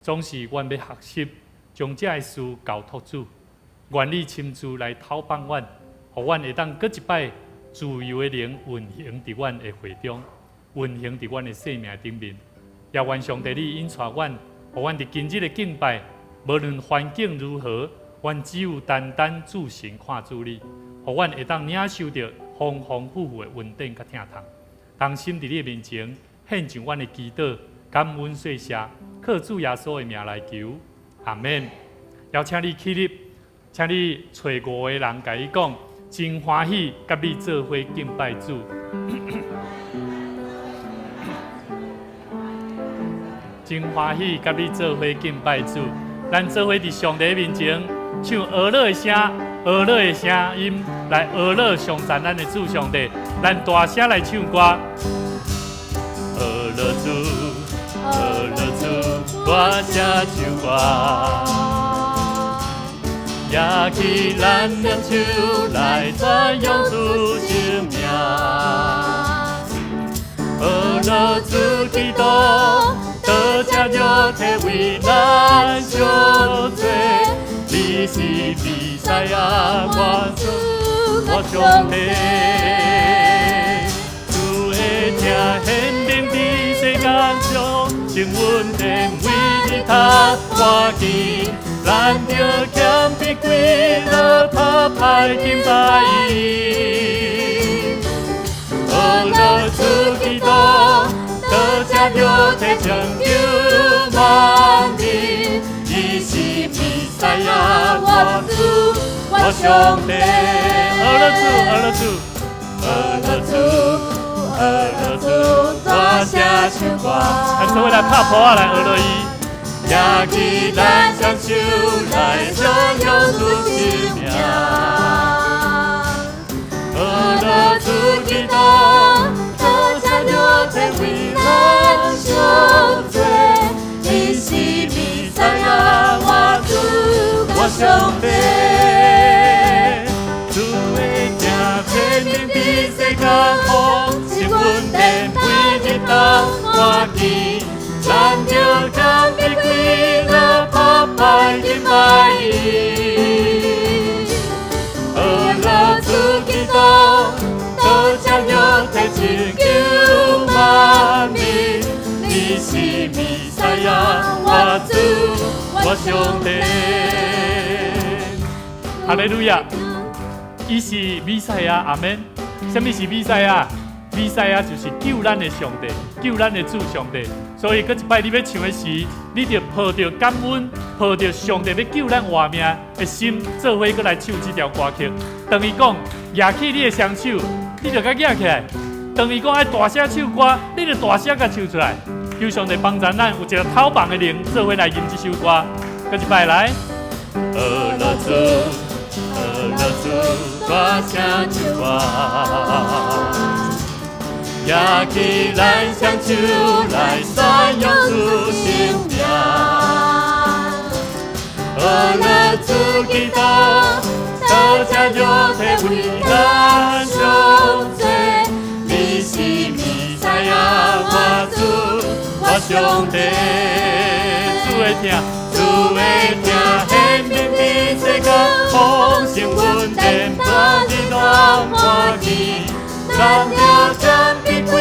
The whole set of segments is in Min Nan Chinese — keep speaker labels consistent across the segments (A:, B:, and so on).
A: 總是阮欲學習將這个事交託主，願你親自來透放阮，予阮會當閣一擺自由的靈運行佇阮的會中，運行佇阮的生命頂面。也願上帝你引帶阮，予阮佇今日的敬拜，無論環境如何，阮只有單單注神看主你，予阮會當領受著豐豐富富的恩典佮疼痛。同心佇你的面前獻上阮的祈禱，感恩說謝，靠主耶穌的名來求，阿們。邀請你起立，請你揣五個人共伊講，真歡喜佮你做伙敬拜主。真歡喜佮你做伙敬拜主。咱做伙佇上帝面前唱呵咾的聲，呵咾的聲音來呵咾頌讚咱的主上帝。咱大聲來唱歌。呵咾主，呵咾主，大聲唱歌。舉起咱兩手來讚揚主聖名。呵咾主基督，道成肉體為咱贖罪。你是彌賽亞，我主，我上帝。主的疼顯明佇世間上，成恩典為日頭看見，咱著謙卑跪落拍拍敬拜伊。呵咾主基督，道成肉體拯救萬民，伊是彌賽亞，我主，我上帝。呵咾主，呵咾主，呵咾主，呵咾主，大聲唱歌。咱做伙來拍噗仔來呵咾伊。舉起咱雙手來頌揚主聖名。呵咾主基督，
B: 道成肉體為咱贖罪，你是彌賽亞，我主，我上帝。
A: 主的疼顯明佇世間，豐盛恩典每日當看見，咱著謙卑跪落拍拍敬拜伊。呵咾主基督，道成肉體拯救萬民，你是彌賽亞，我主，我上帝。哈利路亞！伊是彌賽亞，阿們。啥物是彌賽亞？彌賽亞就是救咱的上帝，救咱的主上帝。所以，閣一擺你欲唱的時，你著抱著感恩，抱著上帝欲救咱活命的心，做伙閣來唱這條歌曲。當伊講舉起你的雙手，你就共舉起來；當伊講愛大聲唱歌，你就大聲共唱出來。求上帝幫助咱有一个透放的靈，做伙來吟這首歌。閣一擺來，呵咾主，呵咾主，大聲唱歌。舉起咱雙手來讚揚主聖名。呵咾主基督，道成肉體為咱贖罪，你是彌賽亞，我主，我上帝。主的疼，主的疼顯明佇世間，豐盛恩典每日攏看見，咱著謙卑跪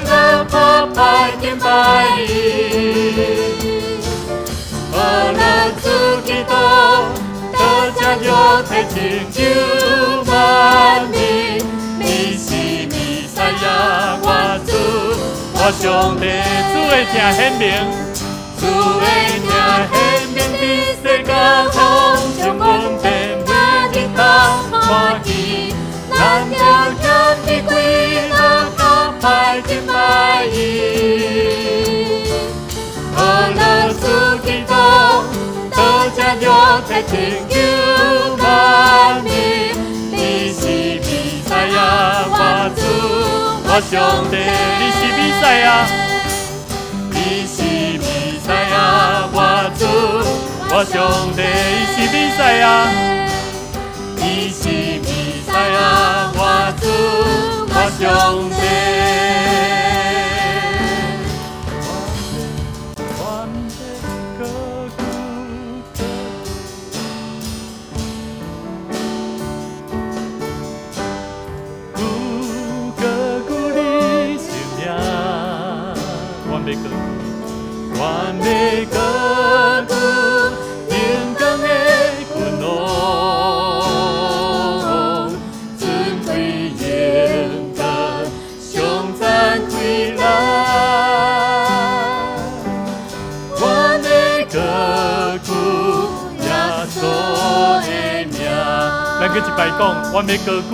A: 落拍拍敬拜伊。呵咾主基督，道成肉體拯救萬民，你是彌賽亞，我主，我上帝。主的疼顯明，主的疼顯明佇世間，豐盛恩典每日當看見，咱著謙卑跪落拍拍敬拜伊。呵咾主基督，道成肉體拯救萬民，你是彌賽亞，我主，我上帝。你是彌賽亞，你是彌賽亞，我主，我上帝。你是彌賽亞，你是彌賽亞，我主，我上帝。欲高，阮欲高舉榮光的君王，尊貴榮光上讚開來。阮欲高舉耶穌的名。咱閣一擺講，阮欲高舉，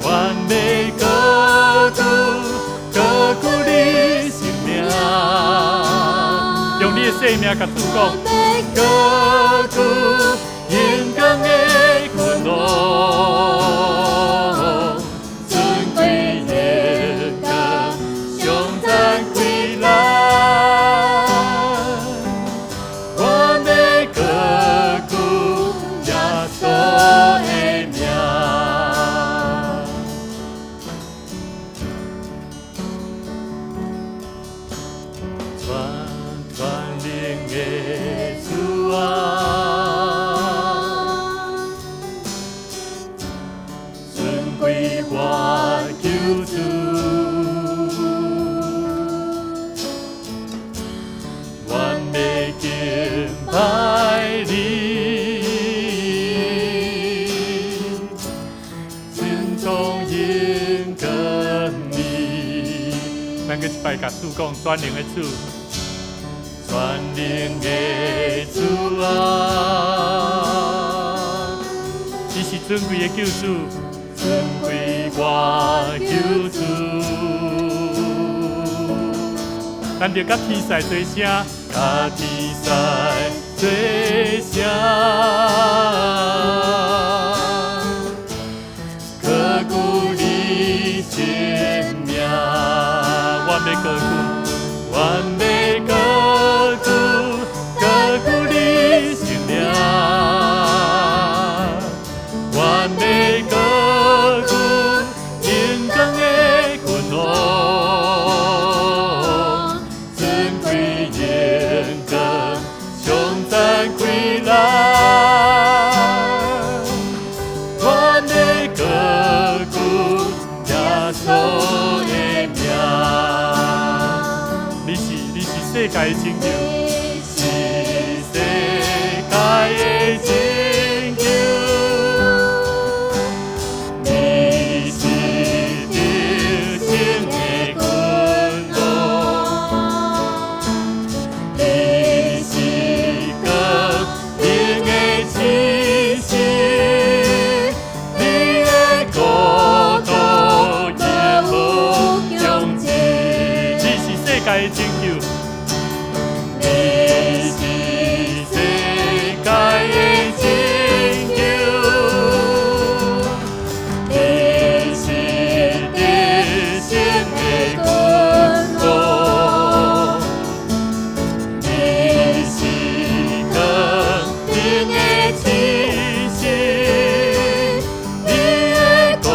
A: 阮欲高舉，高舉你聖名。用你的生命共主講，高舉榮光的君王，尊貴榮光上讚開來。阮欲高舉耶穌的名。全全能的主啊，尊貴我救主，阮欲敬拜你，尊崇榮光你。咱閣一擺共主講，全能的主，全能的主啊，伊是尊貴的救主，尊貴我救主。咱著佮天使齊聲，佮天使齊聲，高舉你聖名。阮欲高舉，阮欲高舉，高舉你聖名。阮欲高舉榮光的君王，尊貴榮光上讚開來。阮欲高舉耶穌的名。你是世界的拯救，是世界的拯救，你是得勝的君王，你是光明的啟示，你的國度永無窮盡。你是世界的拯救，你是世界的拯救，你是得勝的君王，你是光明的啟示，你的國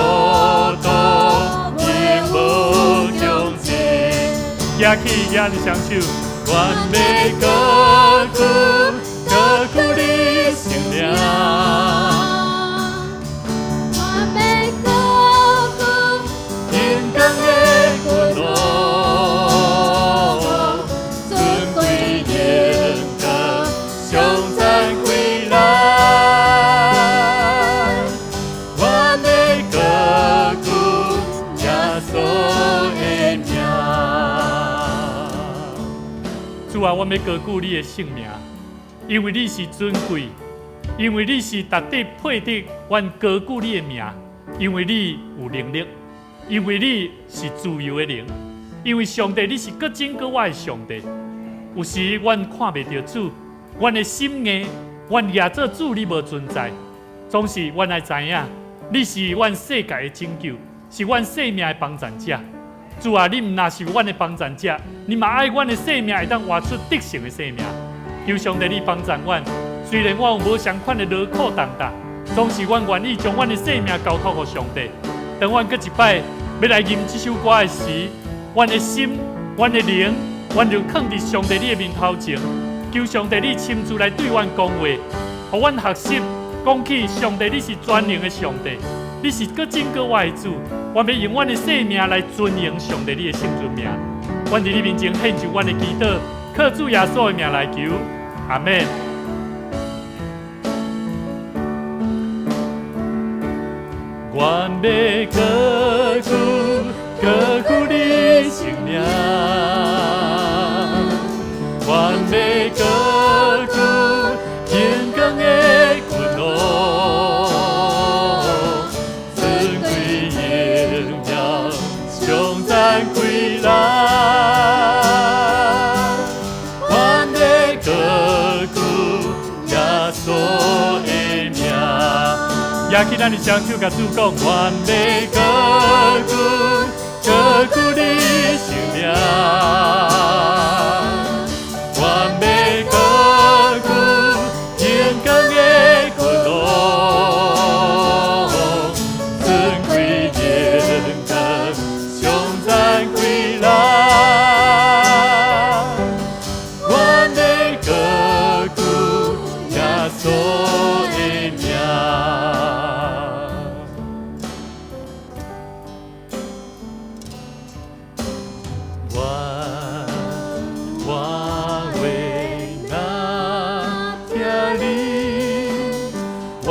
A: 度永無窮盡。舉起舉你雙手，阮欲高舉，高舉你聖名。
B: 阮欲高舉
A: 榮光的君王，
B: 尊貴
A: 榮光上讚開來。阮欲高舉耶穌的名。主啊，阮欲高舉你的聖名，因為你是尊貴，因為你是值得配得阮高舉你的名，因為你有能力，因為你是自由的靈，因為上帝你是閣真閣活的上帝。有時阮看袂著主，阮的心硬，阮蜈做主你無存在。總是阮愛知影，你是阮世界的拯救，是阮生命的幫贊者。主啊，你毋若是阮的幫贊者，你嘛愛阮的生命會當活出得勝的生命。求上帝你幫贊阮，雖然我有無相款的勞苦擔擔，總是阮願意將阮的生命交託予上帝。當阮閣一擺欲來吟這首歌的時，阮的心、阮的靈，阮就囥佇上帝你的面頭前，求上帝你親自來對阮講話，予阮學習講起上帝你是全能的上帝，你是閣真閣活的主，我欲用阮的生命來尊榮上帝你的聖尊名。阮佇你面前獻上阮的祈禱，靠主耶穌的名來求，阿門。願欲高舉，高舉你聖名，願欲高舉榮光的君王，尊貴榮耀頌讚歸咱。願欲高舉耶穌的名。舉起咱的雙手，共主講：願欲高舉，高舉你聖名。願欲高舉榮光的君王，尊貴榮光頌讚歸咱。願欲高舉耶穌的名。願我話若聽你，我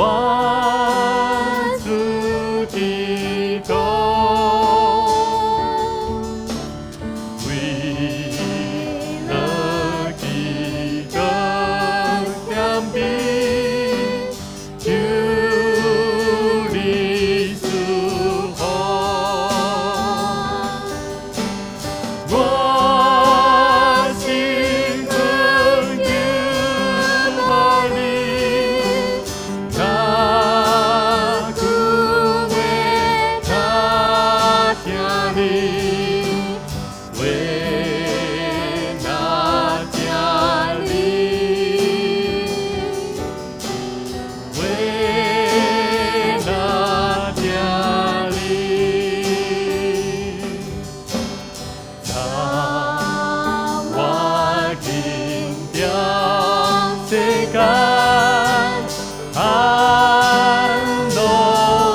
A: 主基督，為了基督謙卑，求你賜福。我心懇求你，若久話若聽你，話若聽你，話若聽你。當我緊張世間安樂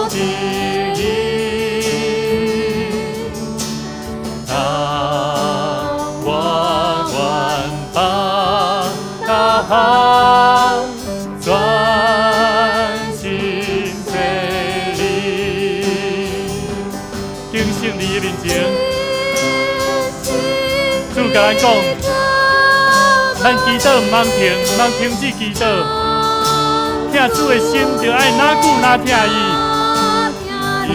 A: 的意，當我願放大項專心隨你，敬聖你的面前，主共咱講，咱祈禱毋通停，毋通停止祈禱。疼主的心，就愛若久若疼伊。伊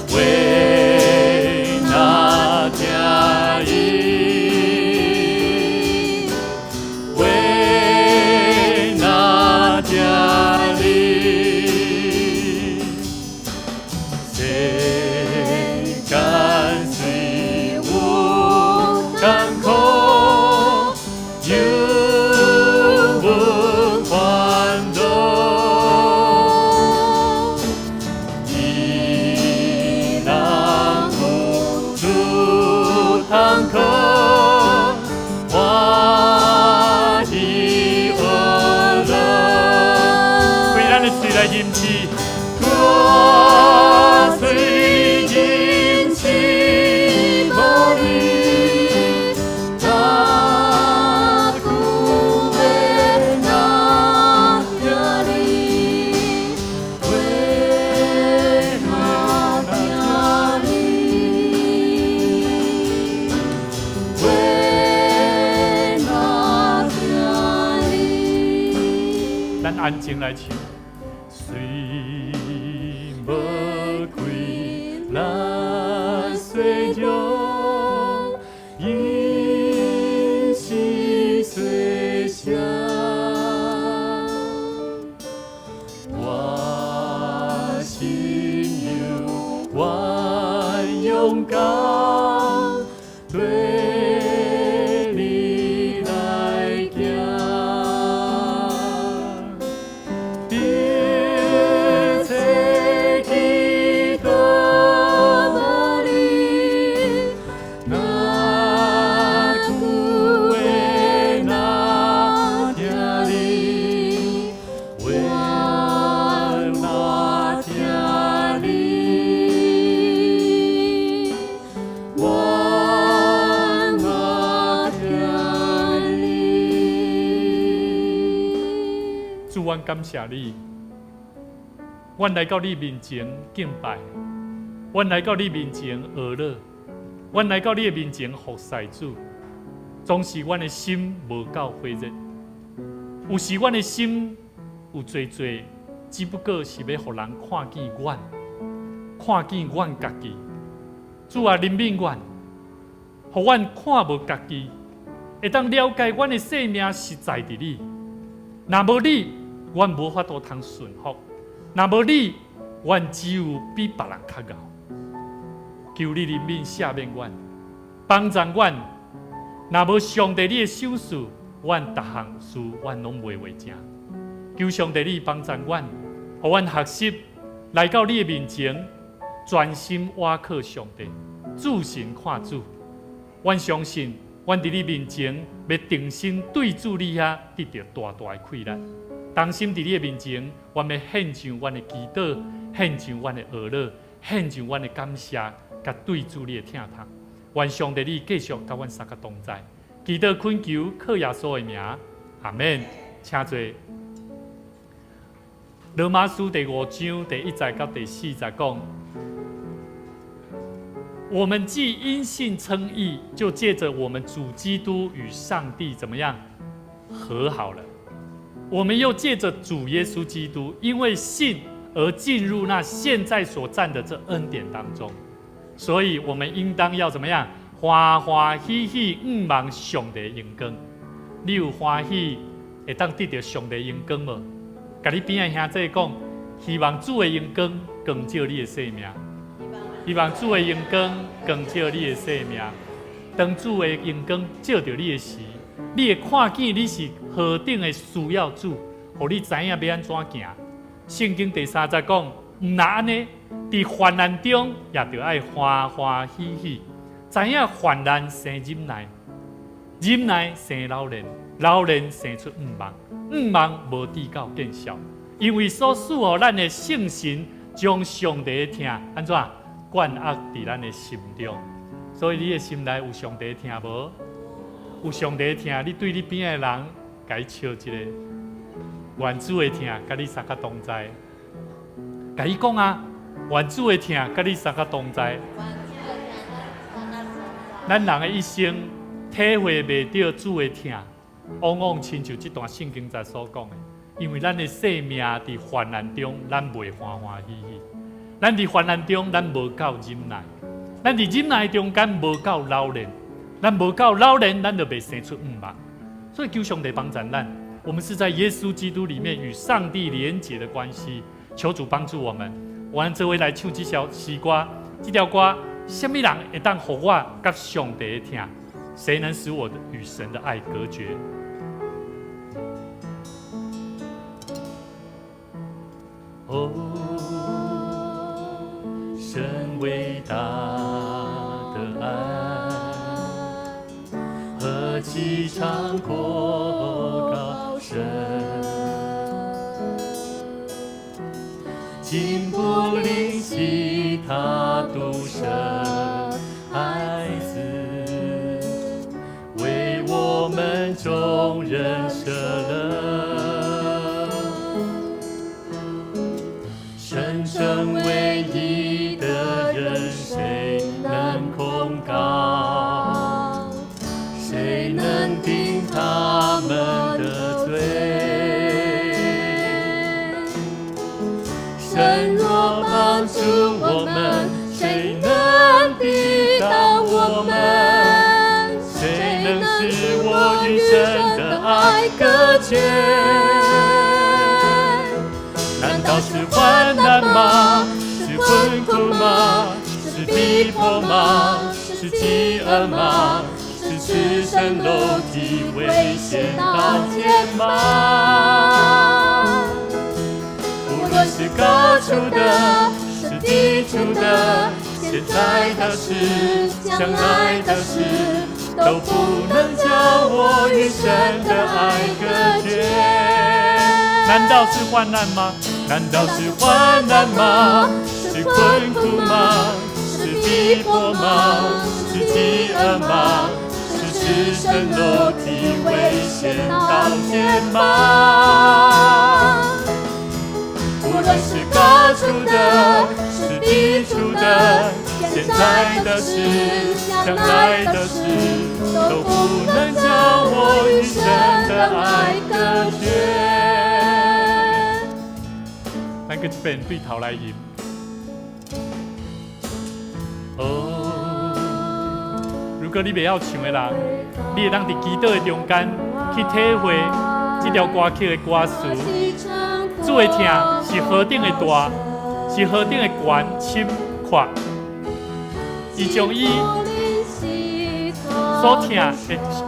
A: 話若疼伊，話若疼你，世間雖有艱苦，猶無煩惱。伊人有主通靠，歡喜樂樂。開咱的喙來吟詩，我喙吟詩無你，若久話若聽你，話若聽你，話若聽你。咱安靜來唱。雖無氣力衰弱，伊是細聲。我心猶原勇敢，對你來行。比阮感謝你，阮來到你面前敬拜，阮來到你面前哀禱，阮來到你的面前服侍主，總是阮的心無夠火熱，有時阮的心有濟濟，只不過是欲予人看見阮，看見阮家己。主啊，憐憫阮，予阮看無家己，會當了解阮的生命是在佇你。若無你，阮無法度通順服；若無你，阮只有比別人較𠢕。求你憐憫赦免阮，幫助阮。若無上帝你的賞賜，阮逐項事阮攏袂會成。求上帝你幫助阮，予阮學習來到你的面前，專心倚靠上帝，注神看主。阮相信，阮佇你面前欲定心對主你遐得著大大的氣力。同心佇你的面前，阮欲獻上阮的祈禱，獻上阮的哀禱，獻上阮的感謝，佮對主你的疼痛。願上帝你繼續佮阮三個同在。祈禱懇求靠耶穌的名，阿門。請坐。羅馬書第五章第一節到第四節講：我們既因信稱義，就借着我們主基督與上帝怎麼樣和好了。我們又借着主耶穌基督，因為信而進入那現在所站的這恩典當中。所以，我們應當要怎麼樣？歡歡喜喜向望上帝榮光。你有歡喜會當得著上帝榮光無？共你邊仔兄弟講，希望主的榮光光照你的生命。希望主的榮光光照你的生命。當主的榮光照著你的時，你會看見你是何等的需要主，予你知影欲按怎行。聖經第三節講，毋但按呢，佇患難中也著愛歡歡喜喜，知影患難生忍耐，忍耐生老練，老練生出向望，向望無至到見笑，因為所賜予咱的聖神將上帝的疼按怎灌壓佇咱的心中，所以你的心內有上帝的疼無？有上帝的疼，你對你邊仔的人，共伊笑一下，願主的疼佮你相佮同在，共伊講啊，願主的疼佮你相佮同在。咱人的一生體會袂著主的疼，往往親像這段聖經節所講的，因為咱的生命佇患難中，咱袂歡歡喜喜；咱佇患難中，咱無夠忍耐；咱佇忍耐中間無夠老練，咱無夠老練，咱就袂生出向望。所以求上帝幫助咱，我們是在耶穌基督裡面與上帝連結的關係，求主幫助我們。我們這位來唱這首詩歌，這條歌，啥物人會當予我佮上帝的疼？誰能使我的與神的愛隔絕？哦，神偉大的愛，何其長闊高深，竟不吝惜他獨生愛子，為我們眾人捨了。神成為義的人，誰能控告？誰能定他們的罪？神若幫助我們，誰能抵擋我們？誰能使我與神的愛隔絕？難道是患難嗎？是困苦嗎？是逼迫嗎？是飢餓嗎？是赤身露體、危險刀劍嗎？無論是高處的，是低處的，現在的事，將來的事，都不能叫我與神的愛隔絕。難道是患難嗎？難道是患難嗎？是困苦嗎？是逼迫嗎？是飢餓嗎？是赤身露體、危險刀劍嗎？論是高處的，是低處的，現在的事，將來的事，都不能叫我與神的愛隔絕。咱閣一遍對頭來吟。哦，如果你袂曉唱的人，你會當佇祈禱的中間去體會這條歌曲的歌詞。主的疼是何等的大，是何等的懸深闊。伊將伊所疼的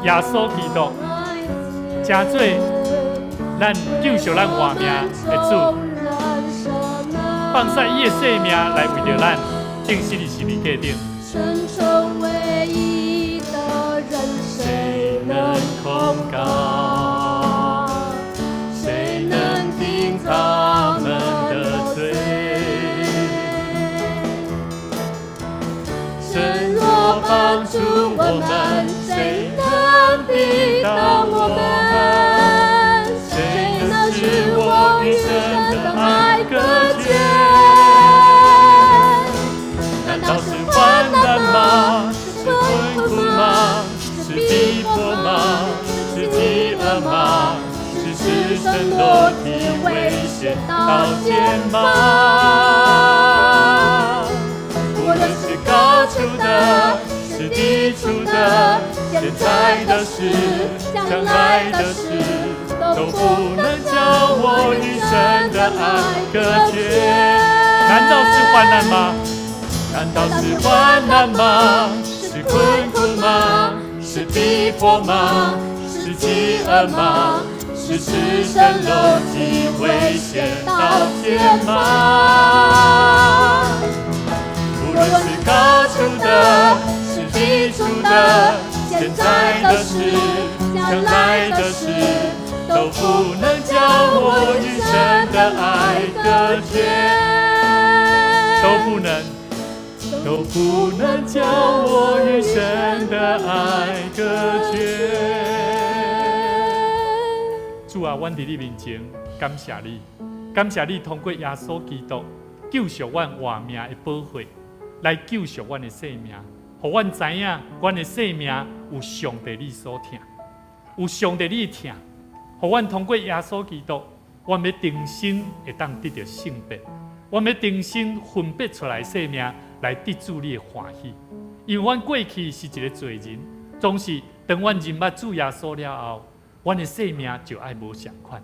A: 耶穌基督，成做咱救贖咱活命的主，放下伊的性命來為著咱，釘死佇十字架頂。誰能控告？誰能定他們的罪？神若幫助我們，誰能抵擋我們？誰能使我與神的愛隔絕？難道是患難嗎？是困苦嗎？是逼迫嗎？是飢餓嗎？是赤身露體、危險、刀劍嗎？無論是高處的，是低處的，現在的事，將來的事，都不能叫我與神的愛隔絕。難道是患難嗎？難道是患難嗎？是困苦嗎？是逼迫嗎？是飢餓嗎？是赤身露體、危險、刀劍嗎？無論是高處的，是低處的，現在的事，將來的事，都不能叫我與神的愛隔絕。都不能，都不能叫我與神的愛隔絕。主啊，阮佇你面前感謝你，感謝你通過耶穌基督救贖阮活命的寶血，來救贖阮的性命，予阮知影阮的性命有上帝你所疼，有上帝你的疼，予阮通過耶穌基督，阮欲重新會當得著聖別，阮欲重新分別出來性命來得主你的歡喜。因為阮過去是一個罪人，總是當阮認捌主耶穌了後，阮的生命就愛無仝款。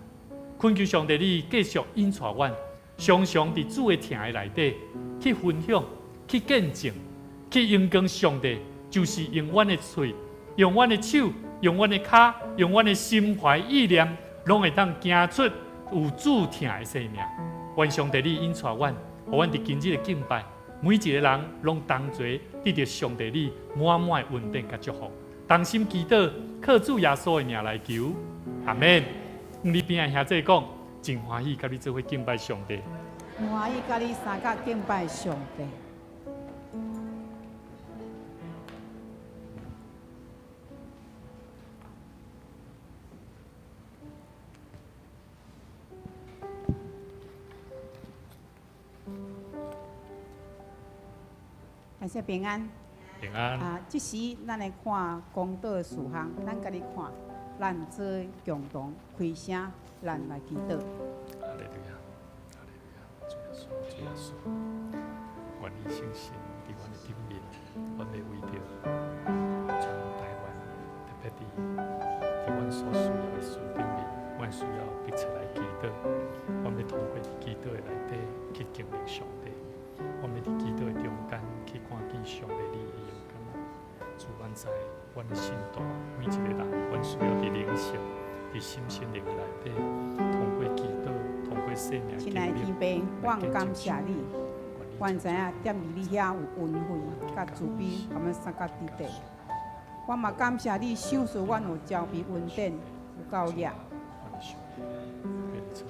A: 懇求上帝，你繼續引帶阮，常常佇主的疼的內底去分享、去見證、去榮光上帝，就是用阮的喙、用阮的手、用阮的跤、用阮的心懷意念，攏會當行出有主疼的生命。願上帝你引帶阮，予阮佇今日的敬拜，每一個人攏同齊得著上帝你滿滿的恩典佮祝福。同心祈禱，靠主耶穌的名來求，阿門。你邊仔兄弟講，真歡喜佮你做伙敬拜上帝。
C: 歡喜佮你相佮敬拜上帝。感謝平安。
A: 平安。
C: 啊，這時咱來看講道的事項，咱家己看，咱做共同開聲，咱來祈禱。
A: 哈利路亞，哈利路亞，主耶穌，主耶穌，願你聖神佇阮的頂面，阮欲為著全台灣，特別佇阮所需要的事頂面，阮需要迫切來祈禱，阮欲通過佇祈禱的內底去經歷上帝，阮欲佇祈禱的中間去看見上帝你的勇敢。主，阮知，阮的信徒每一個人，阮需要佇靈性、佇心身靈的內底，通過祈禱，通過生命
C: 親愛的天父，我感謝你，阮知影踮佇你遐有恩惠、佮慈悲，共阮相佮佇底。我嘛感謝你賞賜阮有慈悲恩典，有夠額。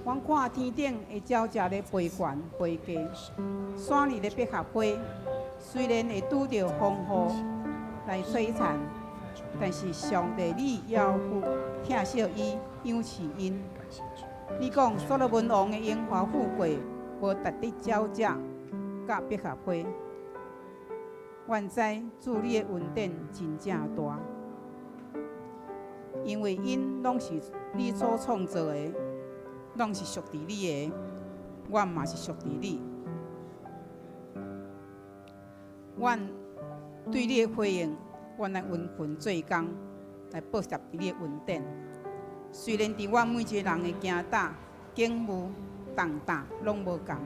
C: 阮看天頂的鳥隻咧飛懸飛過，山裡的百合花，雖然會拄著風雨來摧殘，但是上帝你猶有疼惜伊、養飼𪜶。你講所羅門王的榮華富貴，無值得鳥隻佮百合花。阮知主你的恩典真正大，因為𪜶攏是你所創造的，攏是屬佇你的，阮嘛是屬佇你。阮對你的回應，阮來殷勤做工，來報答佇你的恩典。雖然佇阮每一個人的行踏、境遇、重擔攏無仝，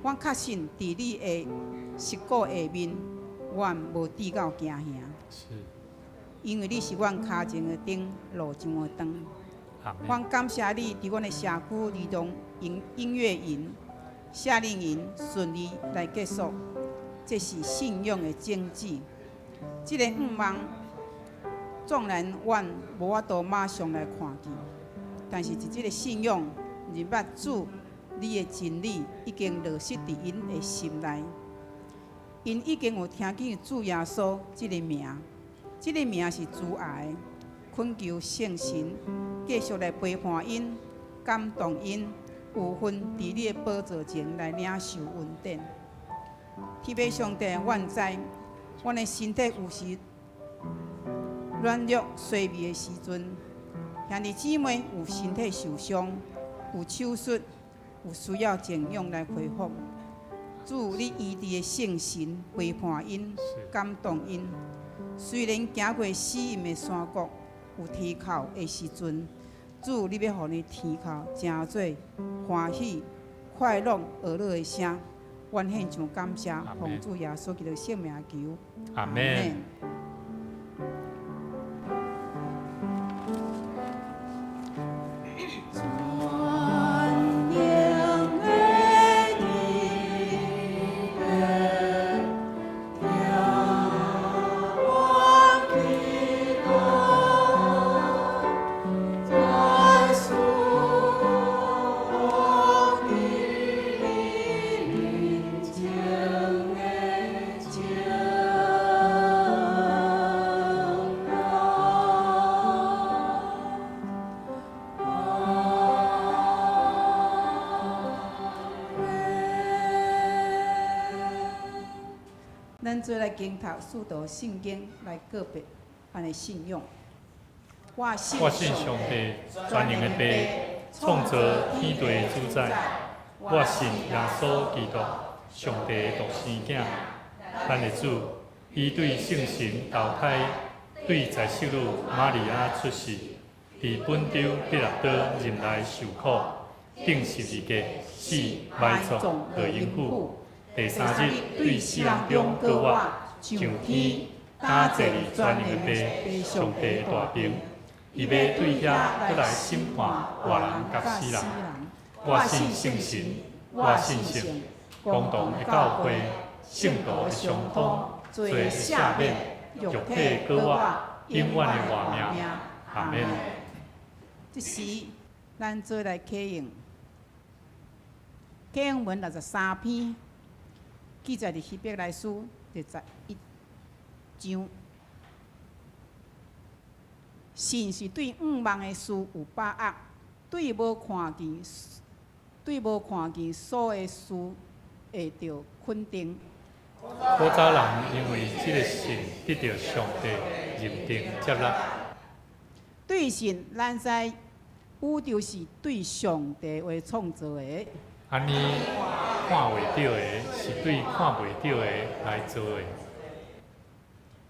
C: 阮確信佇你的實顧下面，阮無至到驚嚇。因為你是阮跤前的燈，路上的光。阮感謝你，佇阮的社區兒童音音樂營、夏令營順利來結束，這是信仰的種子。這个願望，縱然阮無法度馬上來看見，但是佇這个信仰，認捌主你的真理已經落實佇𪜶的心內。𪜶已經有聽見主耶穌這个名，這个名是慈愛的，懇求聖神繼續來陪伴𪜶、感動𪜶，有份佇你的寶座前來領受恩典。天父上帝，阮知，阮的身體有時軟弱衰微的時陣，兄弟姊妹有身體受傷、有手術、有需要靜養來恢復。主，你醫治的聖神陪伴𪜶、感動𪜶。雖然行過死蔭的山谷，有啼哭的時陣，主，你欲予𪜶啼哭，成做歡喜、快樂、樂樂的聲。阮獻上感謝，奉主耶穌基督聖名求。
A: 阿門。
C: 咱做來經讀使徒信經來告白咱的信仰。我信
A: 上帝全能的父，創造天地的主宰。我信耶穌基督，上帝的獨生囝，咱的主。伊對聖神投胎，對在聖女瑪利亞出世，佇本丟彼拉多任內受苦，釘十字架，死，埋葬，落陰府。第三日對死人中閣活，上天，擔坐佇全能的父上帝的大爿。伊欲對遐閣來審判活人佮死人。我信聖神，我信聖公同的教會，聖徒的相通，罪的赦免，肉體閣活，永遠的活命。阿門。
C: 這時，咱做來啟用啟用文63篇。記載佇希伯來書第11章。信是對向望的事有把握，對無看見所的事會著肯定。
A: 古早人因為這个信得著上帝認定接納。
C: 對信，咱知宇宙是對上帝話創造的。
A: 按呢，看袂著的，是對看袂著的來做的。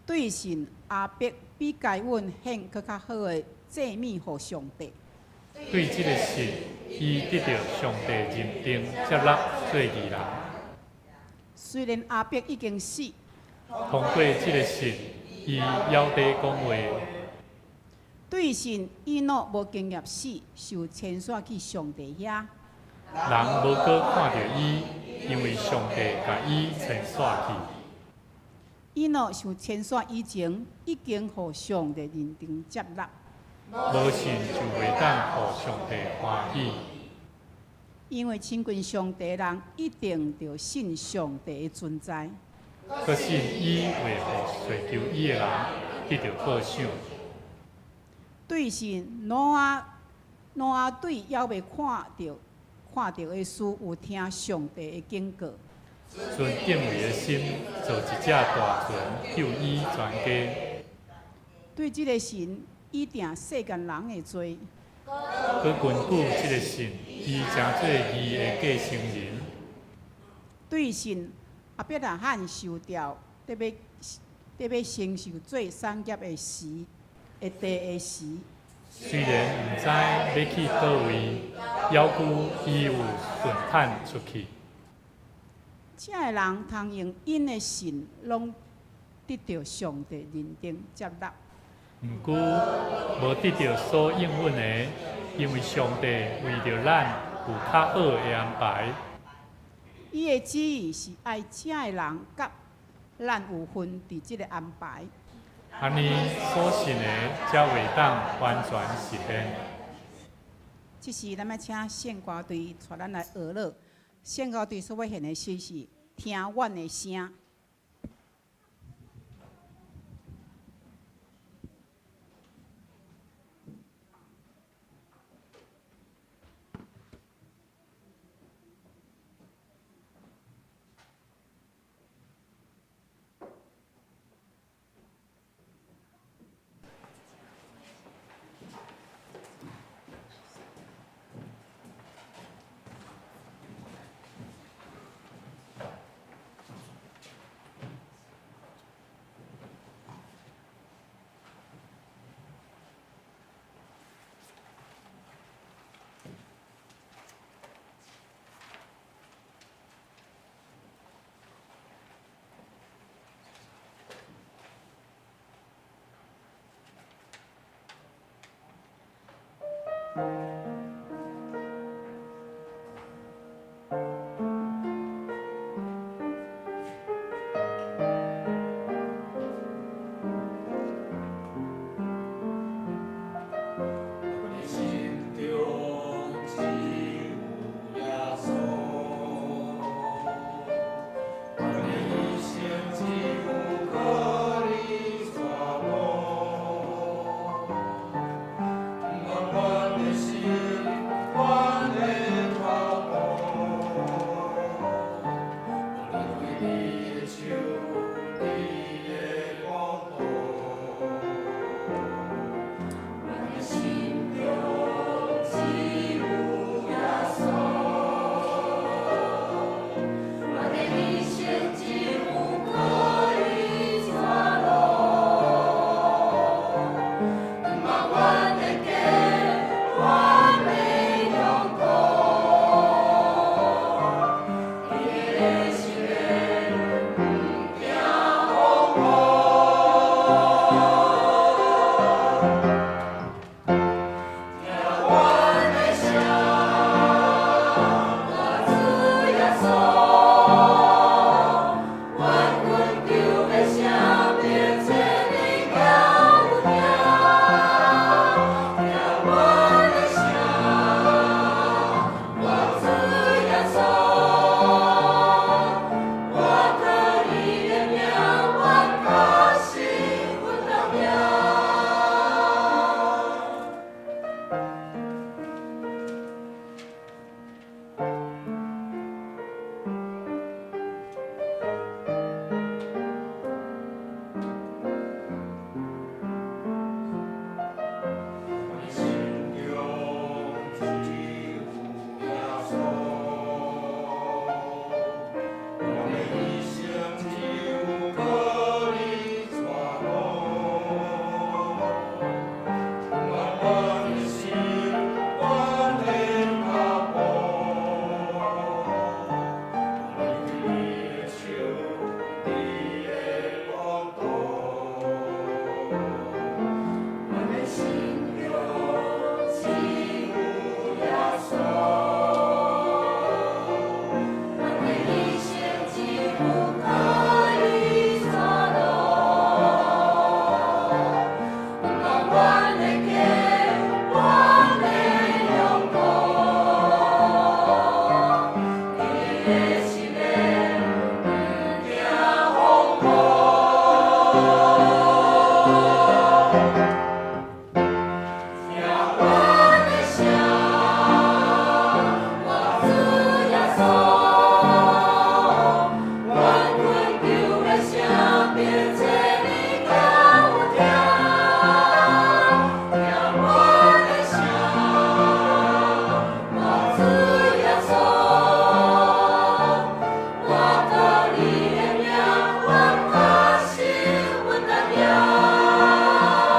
C: 對信，亞伯比該隱獻閣較好的祭物予上帝。
A: 對這个信，伊得著上帝認定接納做義人。
C: 雖然亞伯已經死，
A: 通過這个信，伊猶佇講話。
C: 對信，以諾無經驗死，受遷徙去上帝遐。
A: 人無閣看著伊，因為上帝共伊遷徙去。
C: 以諾受遷徙以前，已經予上帝認定接納。
A: 無信就袂當予上帝歡喜。
C: 因為親近上帝的人，一定著信上帝的存在。
A: 閣信伊會予尋求伊的人得著報賞。
C: 對信，挪亞對猶未看著。看著的事，有聽上帝的警告。
A: 存敬畏的心，造一隻大船救伊全家。
C: 對這个神，伊定世間人的罪。
A: 閣根據這个信，伊成做義的繼承人。
C: 對信，亞伯拉罕受調，得欲承受做產業的時，的地的時。
A: 雖然毋知欲去佗位，猶舊伊有順坦出去。
C: 這个人通用𪜶的信，攏得著上帝認定接納。
A: 毋過無得著所應允的，因為上帝為著咱有較好的安排。
C: 伊的旨意是愛這个人佮咱有份佇這个安排。
A: 按呢所信的才會當完全實現。
C: 這時，咱欲請聖歌隊帶咱來學樂。聖歌隊所欲獻的詩是《聽阮的聲》。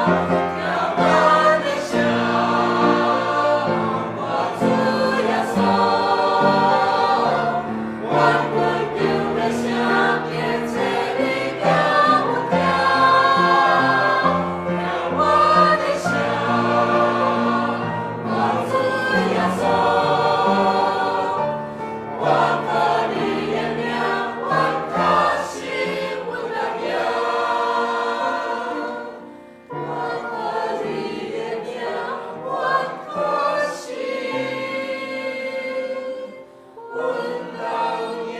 B: 聽阮的聲，我主耶穌，願懇求的聲，變這裡交阮聽，聽阮的聲，我主耶穌，我靠你的名，阮確信阮會贏。我靠你的名，阮確信阮當贏。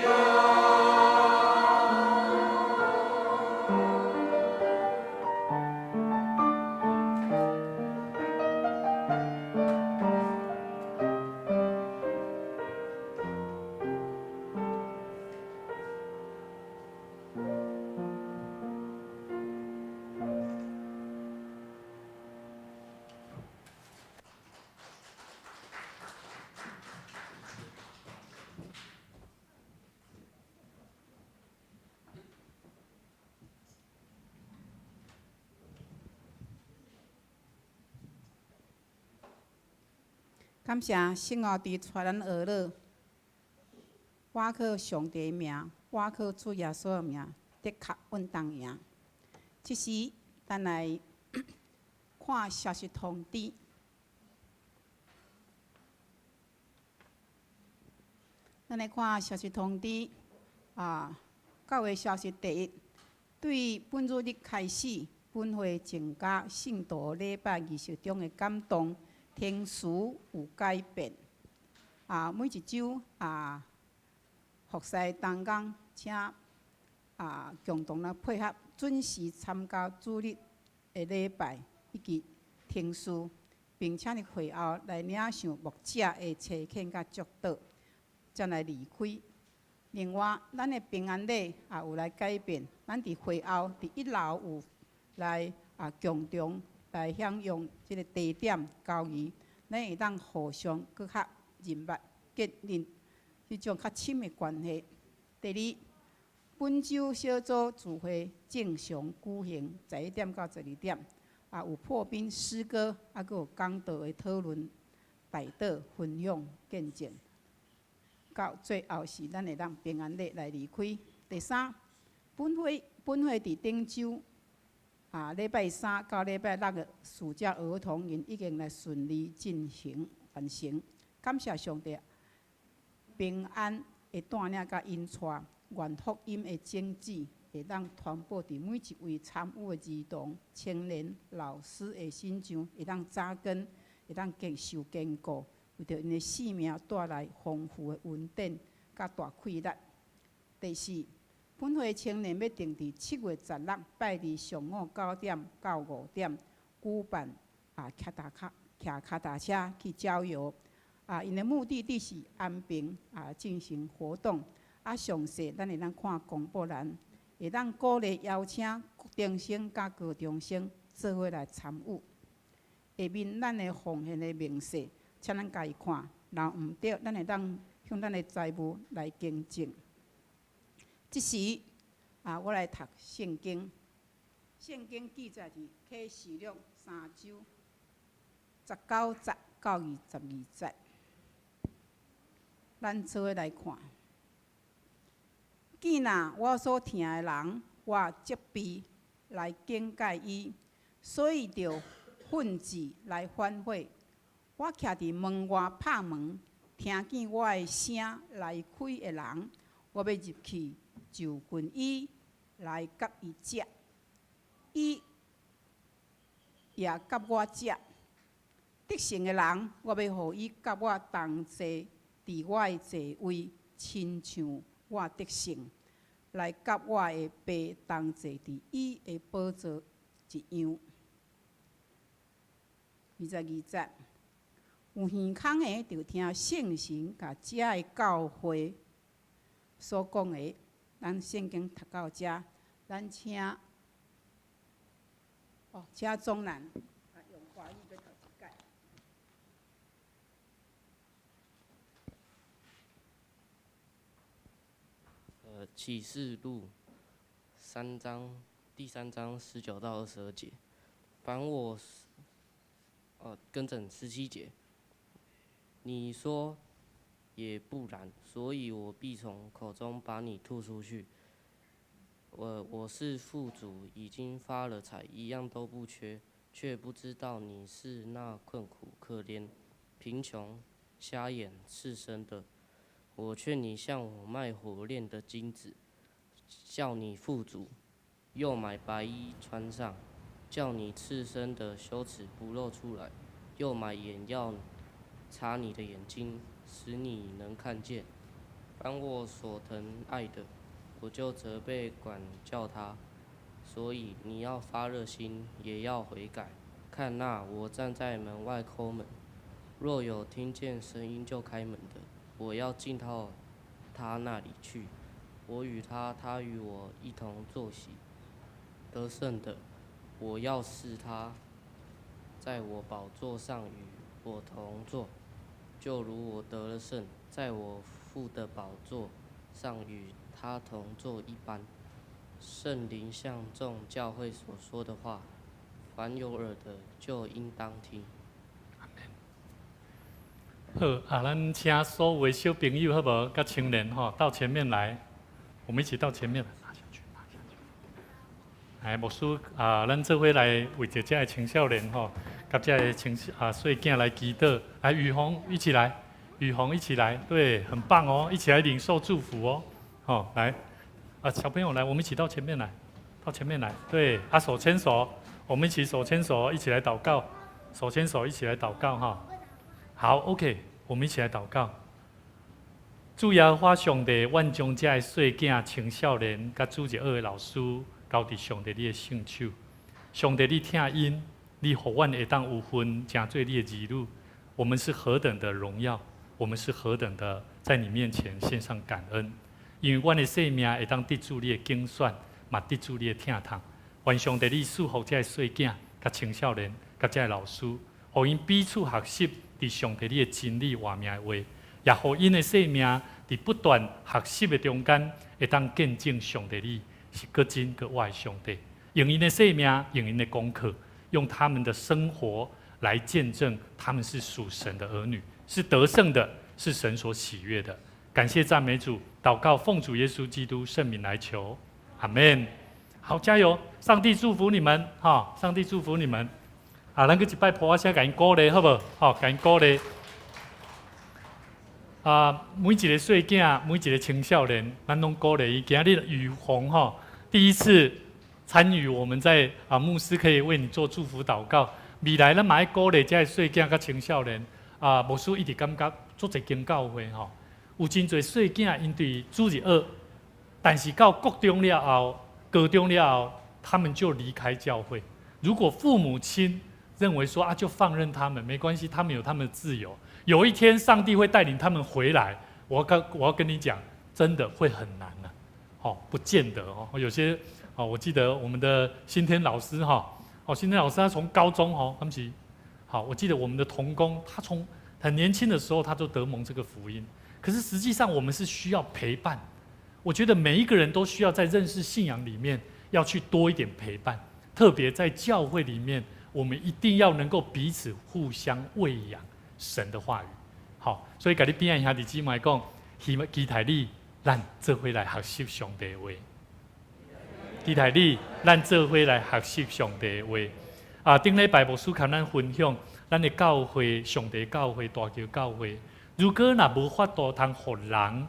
C: 感謝聖奧佇帶咱學樂，倚靠上帝的名，倚靠主耶穌的名，的確穩當贏。這時，咱來看消息通知。咱來看消息通知啊，教會消息第一，對本主日開始，本會增加聖徒禮拜儀式中的感動。程序有改變，啊，每一週啊，服侍同工，請啊共同來配合，準時參加主日的禮拜以及程序，並且佇會後來領受牧者的差遣佮祝禱，才來離開。另外，咱的平安禮也有來改變，咱佇會後佇一樓有來啊共同來享用這个茶點交誼，咱會當互相閣較認捌、建立彼種較親的關係。第二，本週小組聚會正常舉行，11點到12點，也有破冰詩歌，猶閣有講道的討論、代禱、分享、見證。到最後是咱會當平安禮來離開。第三，本會佇頂週啊，禮拜三到禮拜六的暑假兒童營已經來順利進行完成，感謝上帝平安的帶領佮引帶，願福音的種子會當傳播佇每一位參與的兒童、青年、老師的身上，會當扎根，會當堅受堅固，為著𪜶的生命帶來豐富的恩典佮大氣力。第四，本會青年欲定佇7月16拜二上午9點到5點舉辦啊，騎跤踏車去郊遊啊，𪜶的目的地是安平啊，進行活動啊，詳細咱會當看公布欄，會當鼓勵邀請國中生佮高中生做伙來參與。下面咱的奉獻的明細，請咱家己看，若毋對，咱會當向咱的財務來更正。這時啊，我來讀聖經。聖經記載佇啟示錄3章19節到22節。咱做伙來看。見若我所疼的人，我責備來警戒伊，所以著奮志來反悔。我徛佇門外拍門，聽見我的聲來開的人，我欲入去就近伊，來佮伊食，伊也佮我食。得勝的人，我欲予伊佮我同坐佇我的座位，親像我得勝，來佮我的爸同坐佇伊的寶座一樣。22節，有耳孔的，就聽聖神共遮的教會所講的。咱聖經讀到遮，咱請哦，請總南用華語閣讀一擺。
D: 啟示錄三章第三章19到22節，凡我，更正17節。你說也不然，所以我必從口中把你吐出去。我是富足，已經發了財，一樣都不缺，卻不知道你是那困苦、可憐、貧窮、瞎眼、赤身的。我勸你向我買火煉的金子，叫你富足；又買白衣穿上，叫你赤身的羞恥不露出來；又買眼藥擦你的眼睛，使你能看見。凡我所疼愛的，我就責備管教他。所以你要發熱心，也要悔改。看哪，我站在門外叩門，若有聽見聲音就開門的，我要進到他那裡去，我與他，他與我一同坐席。得勝的，我要使他在我寶座上與我同坐，就如我得了勝，在我父的寶座上與他同坐一般。聖靈向眾教會所說的話，凡有耳的就應當聽。
A: 好啊，咱請所有的小朋友好無？佮青年吼，到前面來，我們一起到前面。拿下去，拿下去。來，牧師啊，咱做伙來為著這个青少年吼，佮這个青啊細囝來祈禱。來，雨虹一起來，雨虹一起來，對，很棒哦，一起來領受祝福哦。好，來，啊，小朋友來，我們一起到前面來，到前面來，對，啊，手牽手，我們一起手牽手，一起來禱告，手牽手一起來禱告哈。好，OK，我們一起來禱告。主耶和華上帝，阮將這个細囝、青少年，佮主日學的老師，交佇上帝你的聖手。上帝，你疼𪜶，你予阮會當有份成做你的兒女，我們是何等的榮耀，我們是何等的在你面前獻上感恩。因為阮的生命會當得主你的揀選，嘛得主你的疼痛。願上帝你賜福這个細囝、佮青少年、佮這个老師，予𪜶彼此學習佇上帝你的真理活命的話，也予𪜶的生命佇不斷學習的中間，會當見證上帝你是閣真閣活的上帝。用𪜶的生命，用𪜶的功課，用他們的生活來見證他們是屬神的兒女，是得勝的，是神所喜悅的。感謝讚美主，禱告奉主耶穌基督聖名來求，阿門。好，加油！上帝祝福你們，哈！上帝祝福你們。啊，咱閣一擺噗仔聲，共𪜶鼓勵，好無？好，共𪜶鼓勵。啊，每一个細囝，每一个青少年，咱攏鼓勵伊。今日雨虹吼，第一次參與，我們在啊牧師可以為你做祝福禱告。未來咱嘛愛鼓勵這个細囝佮青少年。啊，牧師一直感覺足濟間教會吼，有真濟細囝𪜶對主日學，但是到國中了後、高中了後，他們就離開教會。如果父母親認為說啊，就放任他們，沒關係，他們有他們的自由。有一天，上帝會帶領他們回來。我要跟你講，真的會很難啊，哦，不見得哦。有些哦，我記得我們的新天老師哈，哦，新天老師他從高中哦，他們是好，我記得我們的同工，他從很年輕的時候他就得蒙這個福音。可是實際上，我們是需要陪伴。我覺得每一個人都需要在認識信仰裡面要去多一點陪伴，特別在教會裡面，我們一定要能夠彼此互相餵養神的話語。好，所以共你邊仔兄弟姊妹講，希望期待你，咱做伙來學習上帝的話。期待你，咱做伙來學習上帝的話。啊，頂禮拜牧師共咱分享，咱的教會，上帝教會，大橋教會，如果若無法度通予人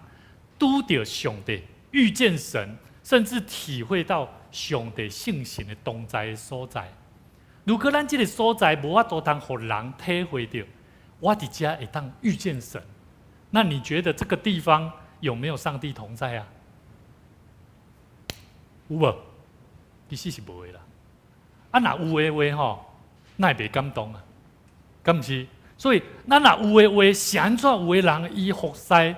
A: 拄著上帝，遇見神，甚至體會到上帝聖神的同在的所在。如果咱這个所在無法度通予人體會著，我佇遮會當遇見神，那你覺得這個地方有沒有上帝同在啊？有無？其實是無的啦。啊，若有的話吼，那會袂感動啊？敢毋是？所以，咱若有的話，是按怎有的人伊服侍凊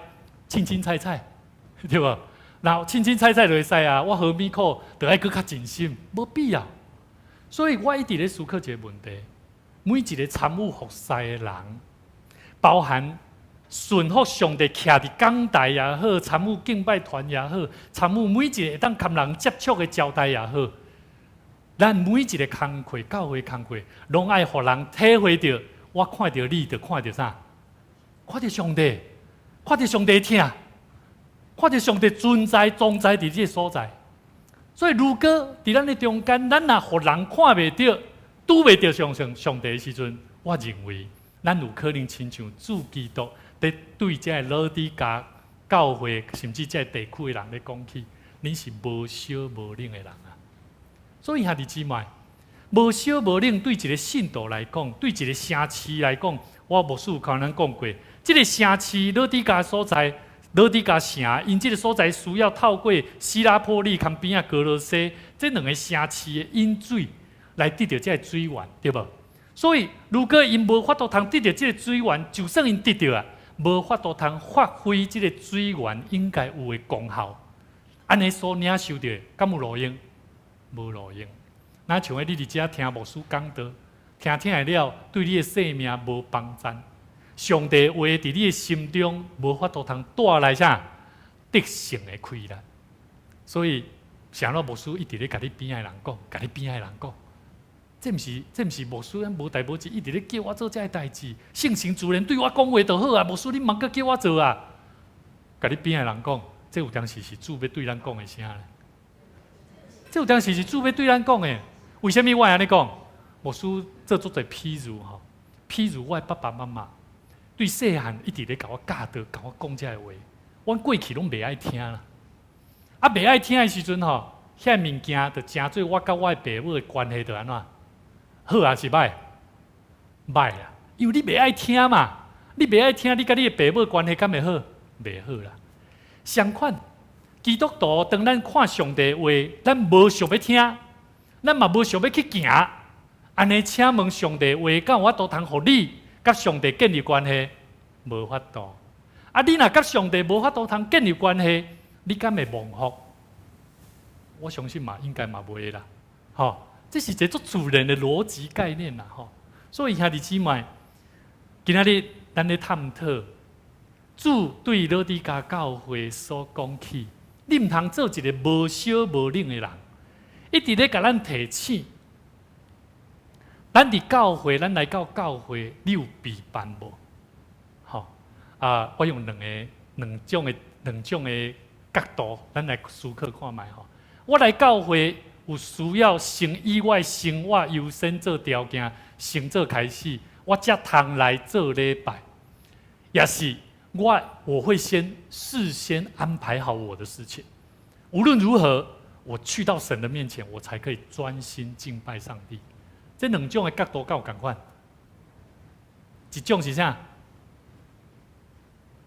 A: 凊彩彩，對無？若凊凊彩彩就會使啊，我何物苦，就愛閣較盡心，無必要。所以我一直咧思考一个問題：每一个參與服侍的人，包含順服上帝徛佇講台也好，參與敬拜團也好，參與每一个會當佮人接觸的招待也好，咱每一个工課，教會工課，攏愛予人體會著，我看著你，就看著啥？看著上帝，看著上帝疼，看著上帝存在、存在佇這个所在。所以，如果佇咱的中間，咱若予人看袂著、拄袂著上帝的時陣，我認為咱有可能親像主基督佇對這个老底嘉教會，甚至這个地區的人咧講起，恁是無燒無冷的人啊！所以兄弟姊妹，無燒無冷對一個信徒來講，對一個城市來講，我牧師有共咱講過，這個城市老底嘉所在，老底嘉城，𪜶這个所在需要透過希拉波利佮邊仔歌羅西這兩个城市的飲水來得著這个水源，對無？所以，如果𪜶無法度通得著這个水源，就算𪜶得著啊，無法度通發揮這个水源應該有的功效，按呢所領受著，敢有路用？無路用。若像你佇遮聽牧師講道，聽聽了，對你的生命無幫贊。上帝話佇你的心中無法度通帶來啥得勝的氣力。所以，啥物牧師一直咧共你邊仔的人講，共你邊仔的人講，這毋是牧師，咱無代無誌一直咧叫我做這个代誌。聖神自然對我講話就好啊，牧師你毋通閣叫我做啊。共你邊仔的人講，這有當時是主欲對咱講的聲咧。這有當時是主欲對咱講的。為啥物我會按呢講？牧師做足濟譬如吼，譬如我的爸爸媽媽對細漢一直咧共我教導，共我講這个話，阮過去攏袂愛聽啦。啊，袂愛聽的時陣吼，遐物件就成做我佮我的爸母的關係就按怎？好抑是歹？歹啦，因為你袂愛聽嘛，你袂愛聽，你佮你的爸母關係敢會好？袂好啦。相款，基督徒當咱看上帝話，咱無想欲聽，咱嘛無想欲去行。按呢，請問上帝話敢有法度通予你佮上帝建立關係？無法度。啊，你若佮上帝無法度通建立關係，你敢會蒙福？我相信嘛，應該嘛袂啦。吼，這是一個足自然的邏輯概念啦。吼，所以兄弟姊妹，今仔日咱咧探討主對老底嘉教會所講起，你毋通做一个無燒無冷的人，一直咧共咱提醒。咱佇教會，咱來到教會，你有備辦無？吼啊！我用兩種的角度，咱來思考看覓吼。我來教會有需要先以我的生活優先做條件，先做開始，我才通來做禮拜。抑是我會先事先安排好我的事情，無論如何，我去到神的面前，我才可以專心敬拜上帝。這兩種的角度敢有仝款？一種是啥？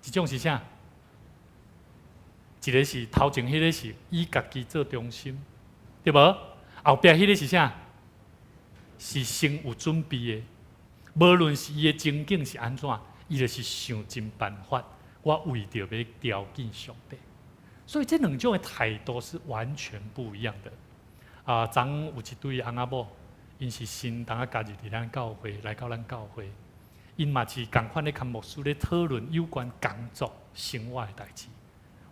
A: 一種是啥？一个是頭前彼个是以家己做中心，對無？後壁彼个是啥？是先有準備的，無論是伊的情景是按怎，伊就是想盡辦法，我為著欲朝見上帝。所以這兩種的態度是完全不一樣的。啊，昨昏有一對翁仔某，𪜶是新當仔加入佇咱教會，來到咱教會，𪜶嘛是仝款咧共牧師咧討論有關工作生活的代誌。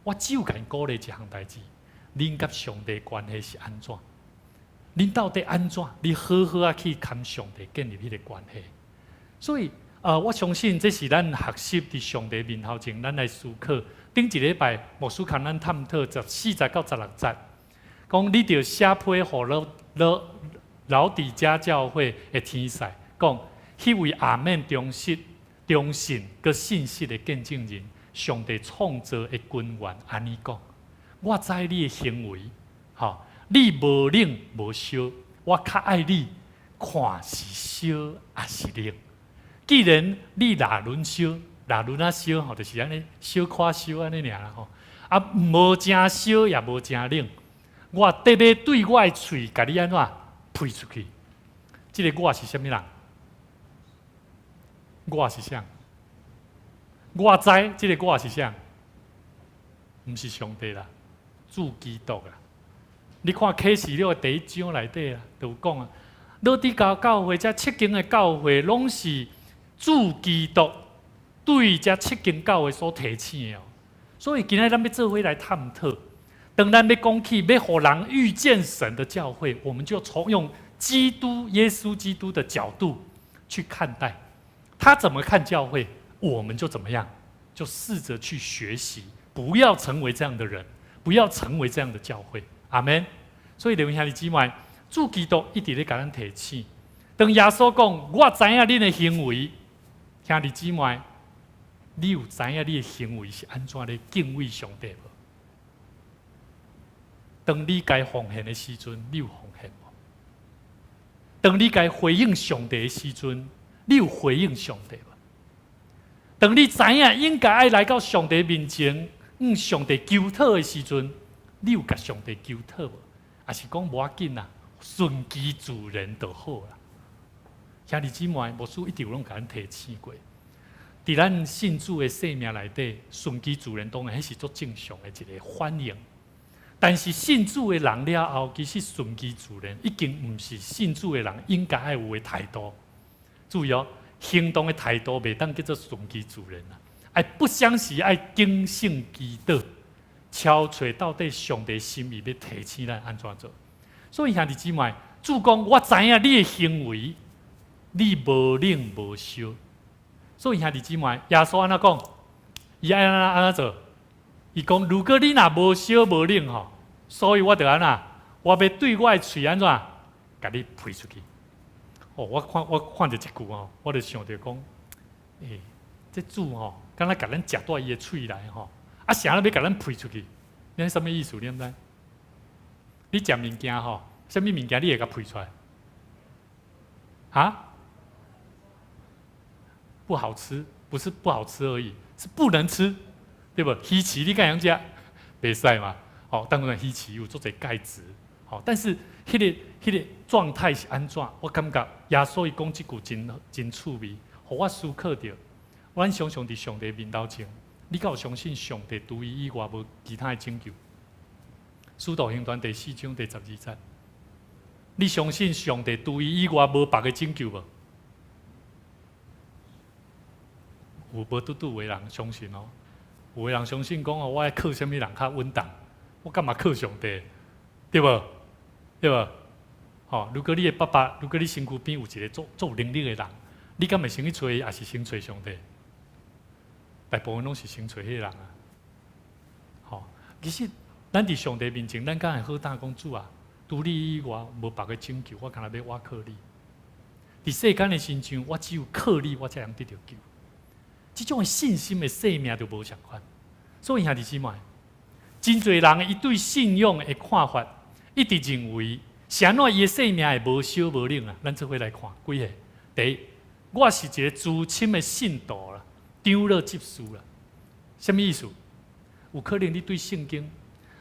A: 我只有共𪜶鼓勵一項代誌：恁佮上帝關係是按怎？恁到底按怎？你好好仔去佮上帝建立彼个關係。所以，我相信這是咱學習佇上帝面頭前，咱來思考。頂一禮拜牧師共咱探討14節到16節，講你著寫批予老底嘉教會的天使，講彼位阿們忠實、忠信、閣信實的見證人，上帝創造的根源，按呢講，我知你的行為，吼，你無冷無燒，我較愛你看是燒抑是冷。既然你若輪燒，若輪仔燒吼，就是按呢小可燒按呢爾啦吼。啊，無誠燒也無誠冷，我得欲對我的喙共你按怎噴出去？這个我是啥物人？我是啥？我知這个我是啥？毋是上帝啦，主基督啦。你看啟示錄的第一章內底啊，就有講啊，老底嘉教會這七間的教會，攏是主基督對這七間教會所提醒的哦。所以今仔咱欲做伙來探討，當咱欲講起欲予人遇見神的教會，我們就從用基督耶穌基督的角度去看待，他怎麼看教會，我們就怎麼樣，就試着去學習，不要成為這樣的人，不要成為這樣的教會。阿門。所以，弟兄姊妹，主基督一直咧共咱提醒。當耶穌講，我知影恁的行為，兄弟姊妹，你有知影你的行為是按怎咧敬畏上帝無？當你該奉獻的時陣，你有奉獻無？當你該回應上帝的時陣，你有回應上帝無？當你知影應該愛來到上帝面前，向上帝求討的時陣，你有共上帝求討無？抑是講無要緊啦，順其自然就好啦。兄弟姊妹，牧師一直有攏共咱提醒過，佇咱信主的生命內底，順其自然當然彼是足正常的一個反應。但是信主的人了後，其實順其自然已經毋是信主的人應該愛有的態度。注意哦，行動的態度袂當叫做順其自然啦。愛不相時愛警醒祈禱，敲揣到底上帝心意欲提醒咱按怎做。所以兄弟姊妹，主講我知影你的行為，你無冷無燒。所以兄弟姊妹，耶穌按怎講？伊愛按怎做？伊講：如果你若無燒無冷吼，所以我就按怎？我欲對我的喙按怎？共你噴出去。哦，我看著這句吼，我就想著講，欸，這主吼，敢若共咱食蹛伊的喙內吼，啊，啥欲共咱噴出去？你啥物意思？你毋知？你食物件吼，啥物物件你會共噴出來？啊？不好吃，不是不好吃而已，是不能吃，對無？魚翅你敢會用食？袂使嘛？吼，當然魚翅有足濟鈣質，吼，但是彼個狀態是按怎？我感覺耶穌伊講這句真真趣味，予我思考著。阮常常佇上帝面頭前，你敢有相信上帝除伊以外無其他的拯救？使徒行傳第四章第12節，你相信上帝除伊以外無別个拯救無？有無拄拄有的人相信哦？有的人相信講哦，我愛靠啥物人較穩當？我幹嘛靠上帝？對無？對無？吼，如果你的爸爸，如果你身軀邊有一個足足有能力的人，你敢會先去揣伊，抑是先揣上帝？大部分攏是先揣彼個人啊。吼，其實咱佇上帝面前，咱敢會好膽講主啊，除你以外無別个拯救，我干焦欲倚靠你。佇世間的親像，我只有靠你，我才會得著救。這種的信心的生命就無仝款。所以兄弟姊妹，真濟人伊對信仰的看法，一直認為是按怎伊的生命會無燒無冷啊？咱做伙來看幾個。第一，我是一個資深的信徒啦，長老執事啦，啥物意思？有可能你對聖經，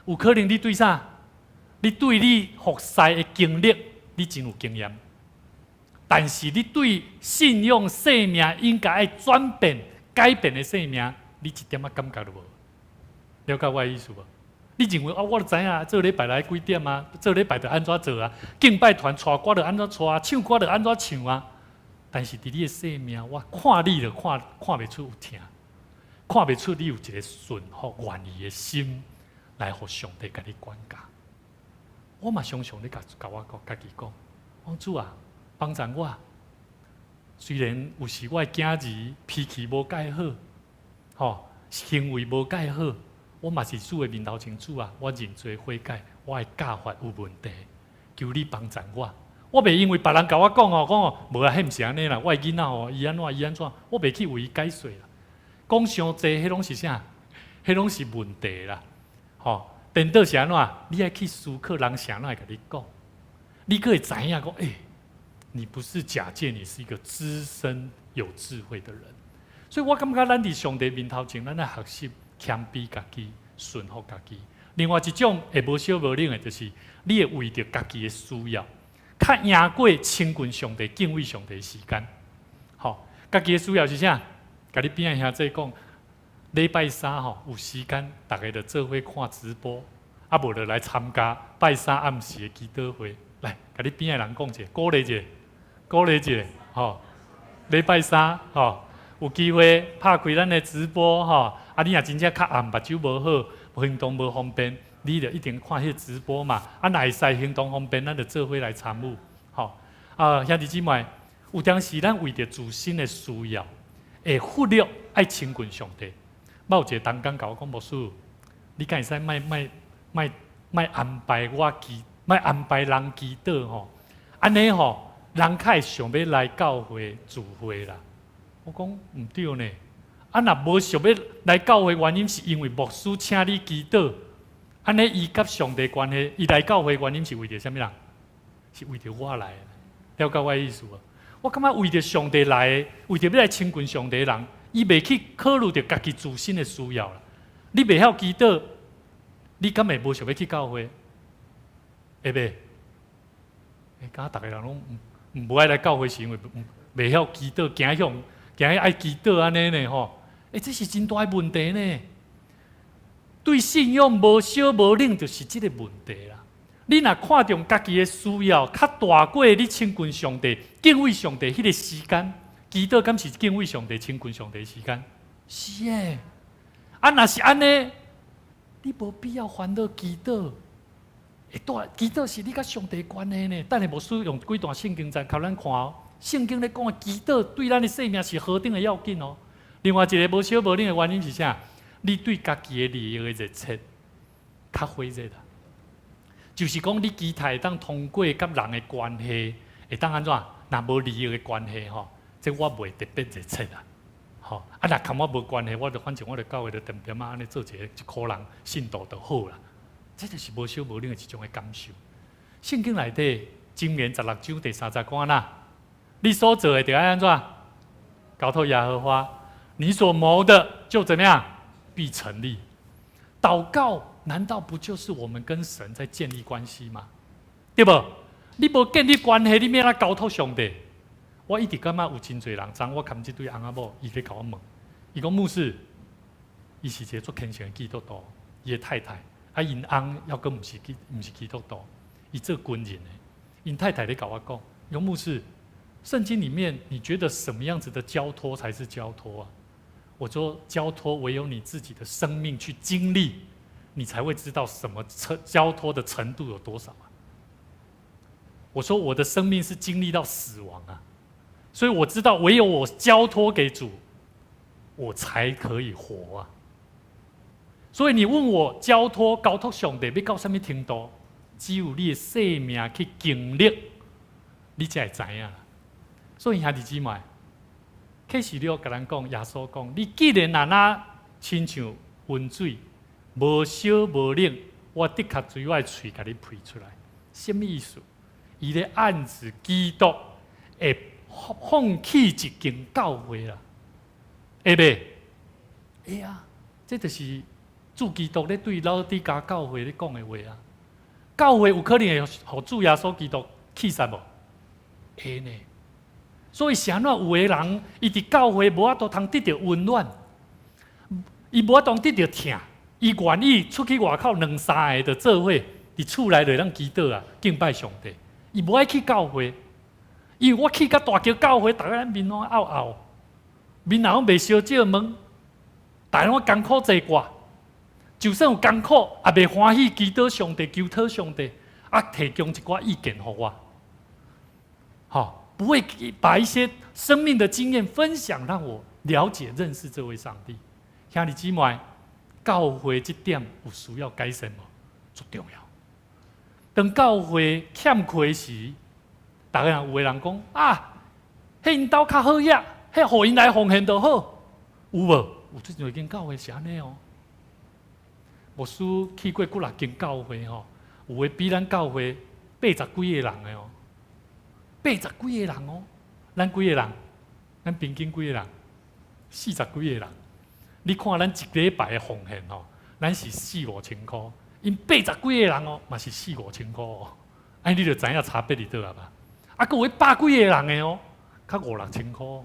A: 有可能你對啥？你對你服侍的經歷，你真有經驗。但是你對信仰生命應該愛轉變、改變的生命，你一點仔感覺都無。了解我的意思無？你認為啊，我都知影，做禮拜來幾點啊？做禮拜就按怎做啊？敬拜團帶歌就按怎帶啊？唱歌就按怎唱啊？但是佇你的生命，我看你就看看袂出有疼，看袂出你有一個順服願意的心來予上帝共你管教。我嘛常常咧共共我講家己講，講主啊，幫助我。雖然有時我的囝兒脾氣無蓋好，吼，行為無蓋好，我嘛是主的面頭前，主啊，我認罪悔改，我的教法有問題，求你幫助我。我袂因為別人共我講哦，講哦，無啊，彼毋是按呢啦，我的囡仔哦，伊按怎伊按怎，我袂去為伊解說啦。講傷濟，彼攏是啥？彼攏是問題啦。吼，顛倒是按怎？你愛去思考人是按怎會共你講，你閣會知影講，欸，你不是假借，你是一個資深有智慧的人。所以我感覺咱佇上帝面頭前，咱愛學習謙卑家己，順服家己。另外一種會無燒無冷的，就是你會為著家己的需要，較贏過親近上帝、敬畏上帝的時間。吼，家己的需要是啥？共你邊仔兄弟講，禮拜三吼有時間，逐家就做伙看直播，啊無就來參加拜三暗時的祈禱會。來，共你邊仔人講一下，鼓勵一下，鼓勵一下，吼。禮拜三吼有機會拍開咱的直播吼，啊你若真正較暗，目睭無好，行動無方便，你就一定看彼直播嘛。啊，若會使行動方便，咱就做伙來參與。吼，啊，兄弟姊妹，有當時咱為著自身的需要，會忽略愛親近上帝。捌有一个同工共我講，牧師，你敢會使莫莫莫莫安排我祈，莫安排人祈禱吼，按呢吼，人較會想欲來教會聚會啦。我講毋對呢，啊若無想欲來教會，原因是因為牧師請你祈禱，按呢伊佮上帝關係，伊來教會原因是為著啥物人？是為著我來的，了解我意思無？我感覺為著上帝來的，為著欲來親近上帝的人，伊袂去考慮著家己自身的需要啦。你袂曉祈禱，你敢會無想欲去教會？會袂？欸，敢逐个人攏毋無愛來教會，是因為袂曉祈禱，驚向驚愛祈禱按呢呢吼？欸，這是真大的問題呢。對信仰無燒無冷，就是這个問題啦。你若看重家己的需要，較大過你親近上帝、敬畏上帝彼个時間，祈禱敢是敬畏上帝、親近上帝的時間？是的。啊，若是按呢，你無必要煩惱祈禱。會大祈禱是你佮上帝關係呢。等下牧師用幾段聖經節共咱看哦。聖經咧講的祈禱對咱的生命是何等的要緊哦。另外一个無燒無冷的原因是啥？你對家己的利益的熱切較火熱啦。就是講，你期待會當通過佮人的關係，會當按怎？若無利益的關係吼，這我袂特別熱切啦。吼，啊，若佮我無關係，我就反正我就教會就恬恬仔按呢做一个一箍人信徒就好啦。這就是無燒無冷的一種的感受。聖經內底箴言十六章第三節講按怎？你所做的著愛按怎？交託耶和華，你所謀的就怎麼樣？必成立。禱告難道不就是我們跟神在建立關係嗎？對無？你無建立關係，你欲按怎交託上帝？我一直感覺有真濟人，昨我牽這對翁仔某，伊咧共我問，伊講牧師，伊是一个足虔誠的基督徒，伊的太太，啊，𪜶翁猶閣毋是基督徒，伊做軍人的，𪜶太太咧共我講，伊講牧師，聖經裡面你覺得什麼樣子的交託才是交託啊？我說交託唯有你自己的生命去經歷，你才會知道什麼程交託的程度有多少啊。我說我的生命是經歷到死亡啊，所以我知道唯有我交託給主，我才可以活啊。所以你問我交託交託上帝欲到啥物程度？只有你的生命去經歷，你才會知影。所以兄弟姊妹，啟示錄共咱講，耶穌講：你既然若若親像溫水，無燒無冷，我的確隨我的喙共你噴出來。啥物意思？伊咧暗指基督會放棄一間教會啦，會袂？會啊！這就是主基督咧對老底嘉教會咧講的話啊。教會有可能會予主耶穌基督棄殺無？會呢。所以，啥物有的人，伊佇教會無法度通得著溫暖，伊無法度得著疼，伊願意出去外口兩三个就做伙，佇厝內就會當祈禱啊，敬拜上帝。伊無愛去教會，因為我去甲大間教會，逐个面攏漚漚，面若攏袂相借問，逐个攏艱苦坐掛，就算有艱苦，也袂歡喜祈禱上帝，求討上帝，啊，提供一寡意見予我，吼。不會把一些生命的經驗分享，讓我了解認識這位上帝。兄弟姊妹，教會這點有需要改善無？足重要。當教會欠缺時，逐个人有的人講啊，彼𪜶兜較好額，彼予𪜶來奉獻就好，有無？有這兩間教會是按呢哦。牧師去過幾若間教會吼，有的比咱教會八十幾个人的哦。八十幾個人哦，咱幾個人？咱平均幾個人？四十幾個人。你看咱一禮拜的奉獻吼，咱是四五千箍，𪜶八十幾個人哦，嘛是四五千箍哦。按呢你就知影差別佇佗啊吧？啊，閣有百幾個人的哦，較五六千箍。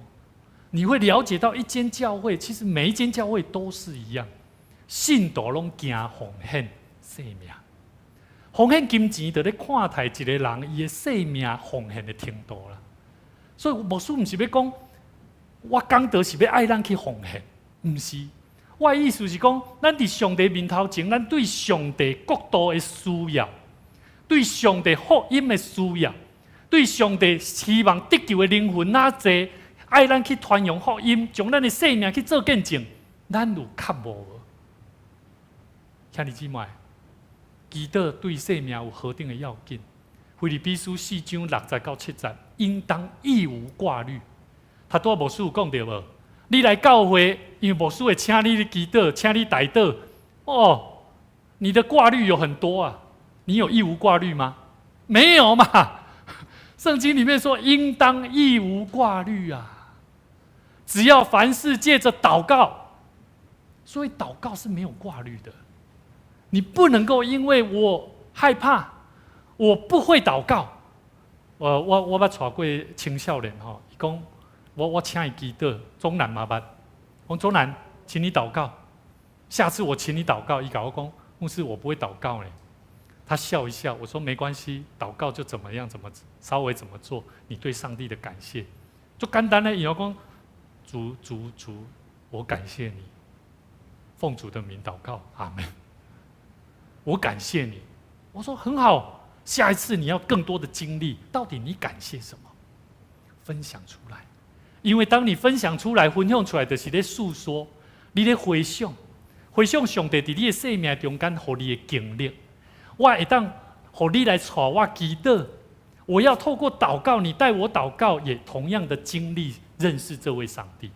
A: 你會了解到一間教會，其實每一間教會都是一樣，信徒攏驚奉獻性命。奉獻金錢，就咧看待一個人伊的生命奉獻的程度啦。所以牧師毋是欲講，我講道是欲愛咱去奉獻，毋是。我的意思是講，咱佇上帝面頭前，咱對上帝國度的需要，對上帝福音的需要，對上帝希望得救的靈魂若濟，愛咱去傳揚福音，將咱的生命去做見證，咱有渴慕無？兄弟姊妹，祈禱對生命有何等的要緊？腓立比書四章六節到七節，應當一無掛慮。頭拄仔牧師有講著無？你來教會，因為牧師會請你祈禱，請你代禱。哦，你的掛慮有很多啊，你有一無掛慮嗎？沒有嘛。聖經裡面說，應當一無掛慮啊，只要凡事借着禱告，所以禱告是沒有掛慮的。你不能夠因為我害怕，我不會禱告。我捌帶過青少年吼，伊講我請伊祈禱，中南嘛捌，我講中南，請你禱告。下次我請你禱告，伊共我講，牧師我不會禱告呢。他笑一笑，我說沒關係，禱告就怎麼樣，怎麼稍微怎麼做，你對上帝的感謝，就簡單咧。伊講主主主，我感謝你，奉主的名禱告，阿門。我感謝你，我說很好。下一次你要更多的經歷，到底你感謝什麼？分享出來，因為當你分享出來、分享出來，就是咧訴說，你咧回想，回想上帝佇你的生命中間予你的經歷。我會當予你來帶我祈禱，我要透過禱告，你帶我禱告，也同樣的經歷認識這位上帝。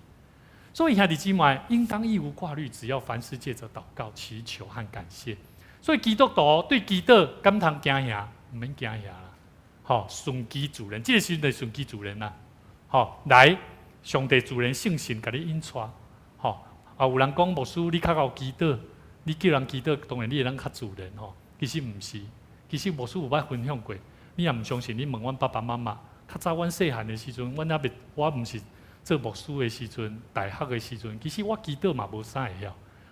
A: 所以兄弟姊妹，應當一無掛慮，只要凡事借着禱告、祈求和感謝。所以基督徒對祈禱敢通驚嚇？毋免驚嚇啦，吼，順其自然，這個時陣就順其自然啦。吼，來，上帝自然聖神共你引帶，吼，啊，有人講牧師你較𠢕祈禱，你叫人祈禱，當然你會當較自然吼。其實毋是，其實牧師有捌分享過，你若毋相信，你問阮爸爸媽媽。較早阮細漢的時陣，阮猶未，我毋是做牧師的時陣，大學的時陣，其實我祈禱嘛無啥會曉。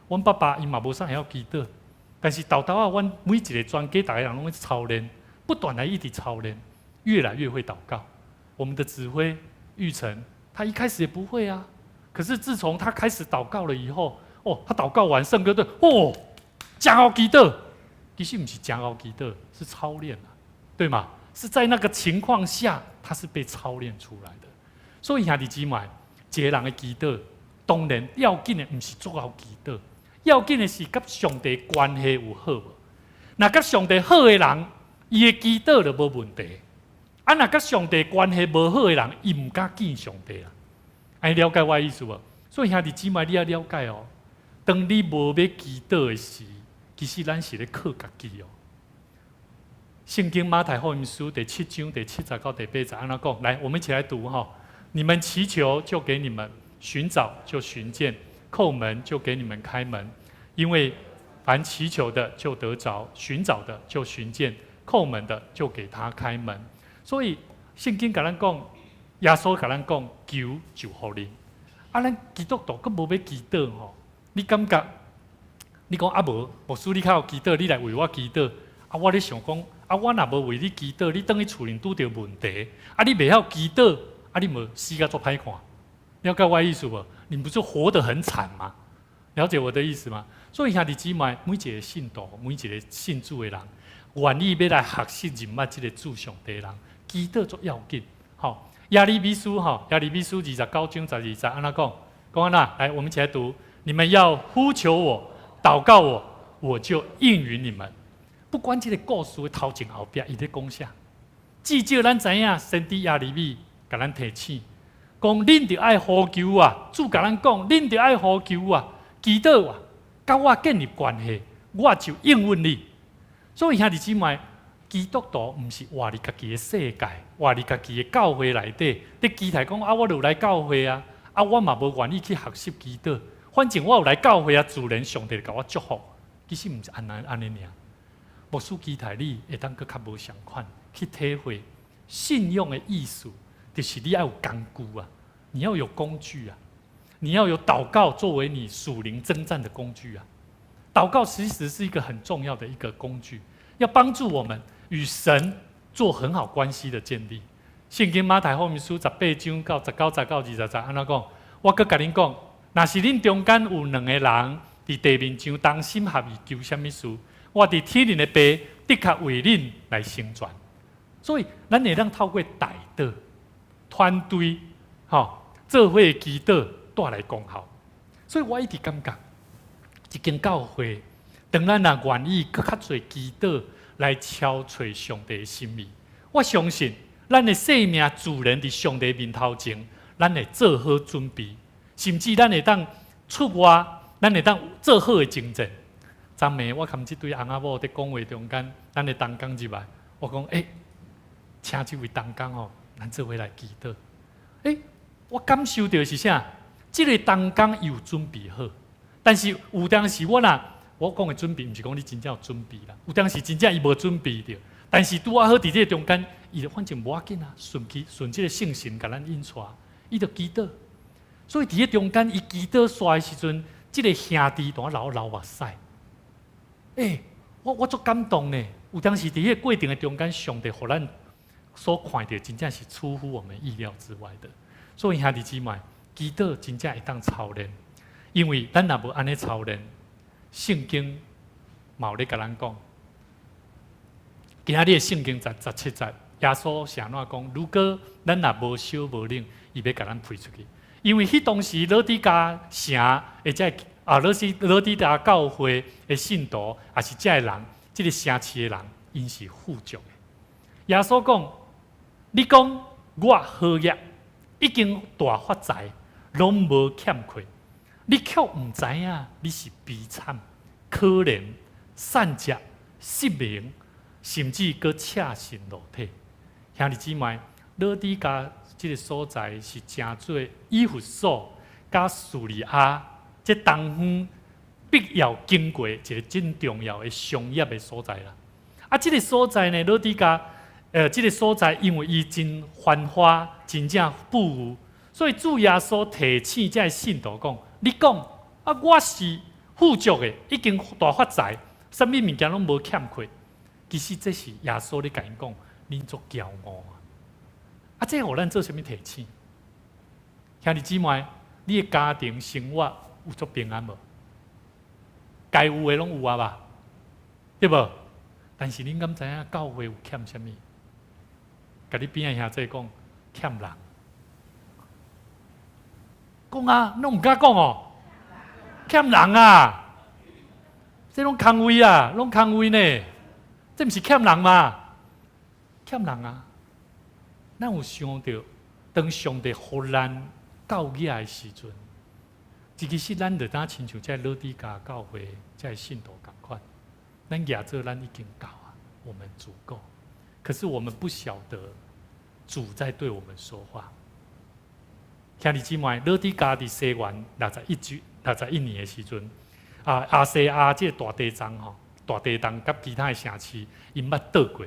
A: 阮爸爸伊嘛無啥會曉祈禱，但是沓沓仔，阮每一个全家逐个人攏咧操練。不斷來一直操練，越來越會禱告。我們的指揮玉成，他一開始也不會啊，可是自從他開始禱告了以後，哦，他禱告完聖歌隊，哦，真𠢕祈禱，其實毋是真𠢕祈禱，是操練啊，對嗎？是在那個情況下，他是被操練出來的。所以兄弟姊妹，一個人的祈禱，當然要緊的毋是足𠢕祈禱，要緊的是佮上帝關係有好無？若佮上帝好的人，伊的祈禱就無問題。啊，若佮上帝關係無好的人，伊毋敢見上帝啦。按呢了解我的意思無？所以兄弟姊妹，你愛了解哦。當你無欲祈禱的時，其實咱是咧靠家己哦。聖經馬太福音書第七章第七節到第八節按怎講？來，我們一起來讀哈。你們祈求，就給你們；尋找，就尋見；叩門，就給你們開門。因為凡祈求的，就得著；尋找的，就尋見；叩門的，就給他開門。所以聖經共咱講，耶穌共咱講，求就予恁。啊，咱基督徒閣無欲祈禱吼？你感覺？你講啊無，牧師你較會祈禱，你來為我祈禱。啊，我咧想講，啊，我若無為你祈禱，你轉去厝裡拄著問題，啊，你袂曉祈禱，啊，你無死甲足歹看。了解我意思無？你不是活得很慘嗎？了解我的意思嗎？所以兄弟姊妹，每一個信徒，每一個信主的人，願意欲來學習認捌這個主上帝的人，祈禱足要緊。吼，耶利米書吼，耶利米書29章12節按怎講？講按怎？來，我們一起來讀。你們要呼求我，禱告我，我就應允你們。不管這個故事的頭前後壁，伊咧講啥，至少咱知影，先知耶利米共咱提醒，講恁著愛呼求啊！主共咱講，恁著愛呼求啊！祈禱啊，佮我建立關係，我就應允你。所以兄弟姊妹，基督徒毋是活佇家己的世界，活佇家己的教會內底，咧期待講啊，我有來教會啊，啊，我嘛無願意去學習祈禱。反正我有來教會啊，自然上帝就共我祝福。其實毋是按呢按呢爾。牧師期待你會當閣較無相款去體會信仰的意思，就是你愛有工具啊，你要有工具啊，你要有禱告作為你屬靈征戰的工具啊。禱告其實是一個很重要的一個工具，要幫助我們與神做很好關係的建立。聖經馬太福音書18章到19節到20節按怎講？我閣共恁講，若是恁中間有兩个人佇地面上同心合意求啥物事，我佇天頂的爸的確為恁來成全。所以，咱會當透過代禱、團隊、吼做伙祈禱帶來功效。所以我一直感覺，一間教會，當咱若願意閣較濟祈禱來敲揣上帝的心意，我相信咱的生命自然佇上帝面頭前，咱會做好準備，甚至咱會當出外，咱會當做好的征戰。昨暝我含這對翁仔某佇講話中間，咱的同工入來，我講欸，請這位同工吼，咱做伙來祈禱。欸，我感受著是啥？這个同工伊有準備好，但是有當時我若我講的準備，毋是講你真正有準備啦，有當時真正伊無準備著，但是拄仔好佇這个中間，伊就反正無要緊啊，順去順這个聖神共咱引帶，伊就祈禱。所以佇彼中間，伊祈禱煞的時陣，這个兄弟就流流目屎。欸，我足感動呢。有當時佇彼个過程的中間，上帝予咱所看著，真正是出乎我們意料之外的。所以兄弟姊妹，祈禱真正會當操練，因為咱若無按呢操練，聖經嘛有咧共咱講。今仔日的聖經十七節，耶穌是按怎講？如果咱若無燒無冷，伊欲共咱排出去。因為彼當時老底嘉城，或者啊，老底嘉教會的信徒，抑是這个人，這个城市的人，𪜶是富足的。耶穌講：你講我好額，已經大發財，攏無欠缺，你卻毋知影你是悲慘、可憐、散疾、失明，甚至閣赤身露體。兄弟姊妹，老底嘉這个所在是成做以弗所佮敘利亞這東方必要經過一个真重要的商業的所在啦。啊，這个所在呢，老底嘉，這个所在因為伊真繁華，真正富裕，所以主耶穌提醒這个信徒講：你講啊，我是富足的，已經大發財，啥物物件攏無欠缺。其實這是耶穌咧共𪜶講，恁足驕傲啊！啊，這予咱做啥物提醒？兄弟姊妹，你的家庭生活有足平安無？該有的攏有啊吧？對無？但是恁敢知影教會有欠啥物？共你邊仔兄弟講欠人，講啊，攏毋敢講哦，欠人啊！這攏空位啊，攏空位呢？這毋是欠人嗎？欠人啊！咱有想著，當上帝予咱夠額的時陣，其實咱就敢親像這老底嘉教會這信徒仝款，咱舉做咱已經夠啊，我們足夠。可是我們不曉得主在對我們說話。兄弟姊妹，老底嘉佇西元61年的時陣，啊，亞細亞這个大地震吼，大地動佮其他的城市，𪜶捌倒過。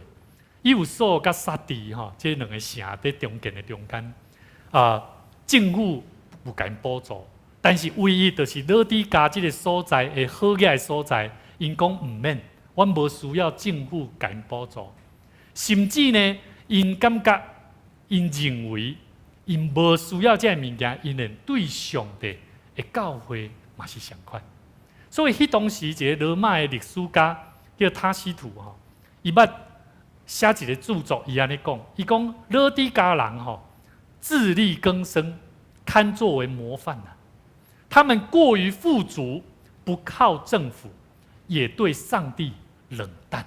A: 以弗所佮撒狄吼，這兩个城佇中間的中間，啊，政府有共𪜶補助，但是唯一就是老底嘉這个所在的好額的所在，𪜶講毋免，阮無需要政府共𪜶補助，甚至呢，𪜶感覺，𪜶認為，𪜶無需要這个物件，𪜶連對上帝的教會嘛是相款。所以彼當時一个羅馬的歷史家叫塔西佗吼，伊捌寫一个著作，伊按呢講，伊講老底嘉人吼自力更生，堪作為模範啊。他們過於富足，不靠政府，也對上帝冷淡。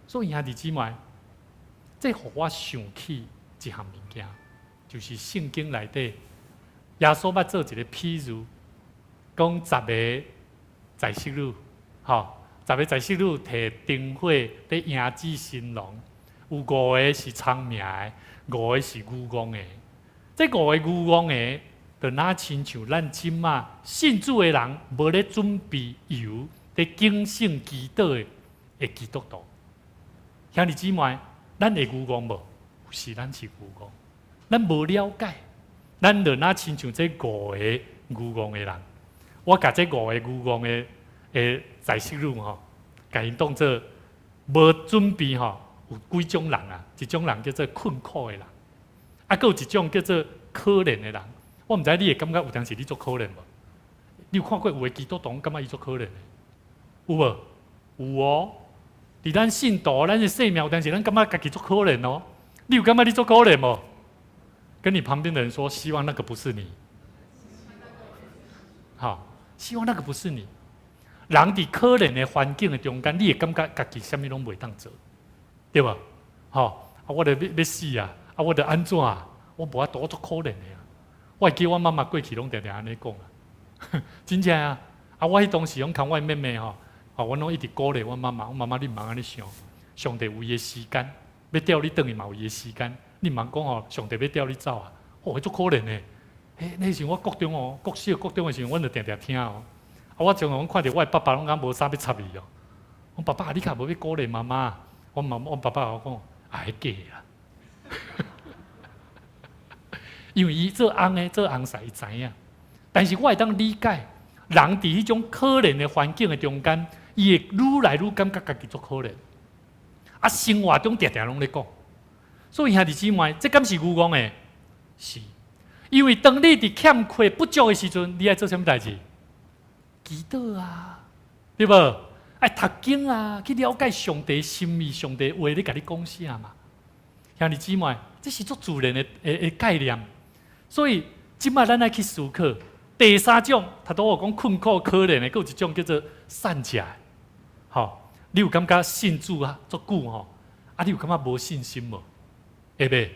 A: 所以兄弟姊妹，這予我想起一項物件，就是聖經內底耶穌捌做一个譬喻，講十个才淑女，吼，十个才淑女提燈火佇迎接新郎，有五个是聰明的，五个是愚戇的。這五个愚戇的，就若親像咱這馬信主的人，無咧準備油，佇警醒祈禱的基督徒。兄弟姊妹，咱會愚戇無？有時咱是愚戇，咱無了解，咱就若親像這五个愚戇的人。我共這五個愚戇的才淑女吼，共𪜶當做無準備吼，有幾種人啊？一種人叫做困苦的人，啊，閣有一種叫做可憐的人。我毋知你會感覺有當時你足可憐無？你有看過有的基督徒感覺伊足可憐的？有無？有哦。佇咱信徒，咱的生命有當時咱感覺家己足可憐哦。你有感覺你足可憐無？跟你旁邊的人說，希望那個不是你。好，希望那個不是你。人佇可憐的環境的中間，你會感覺家己啥物攏袂當做，對無？吼，啊，我著欲死啊！啊，我著按怎啊？我無法度，我足可憐的啊！我會記我媽媽過去攏定定按呢講啊，真正啊！啊，我彼當時攏牽我妹妹吼，啊，我攏一直鼓勵我媽媽，我媽媽你毋通按呢想，上帝有伊的時間，欲調你轉去嘛有伊的時間，你毋通講吼，上帝欲調你走啊！哦，足可憐的。彼彼時我國中哦，國小國中的時陣，阮就定定聽哦。啊，我常常看著我的爸爸攏敢無啥欲插伊哦。我爸爸，你較無欲鼓勵媽媽？我爸爸共我講，啊，彼假的啦。因為伊做翁的，做翁婿，伊知影。但是我會當理解，人佇彼種可憐的環境的中間，伊會愈來愈感覺家己足可憐。啊，生活中定定攏咧講。所以兄弟姊妹，這敢是愚戇的？是。因為當你佇欠缺不足的時陣，你愛做啥物代誌？祈禱啊，對無？愛讀經啊，去了解上帝心意、上帝話咧共你講啥嘛？兄弟姊妹，這是足自然的概念。所以，這擺咱愛去思考第三種，頭拄我講困苦可憐的，閣有一種叫做散食。吼，你有感覺信主啊足久吼？啊，你有感覺無信心無？會袂？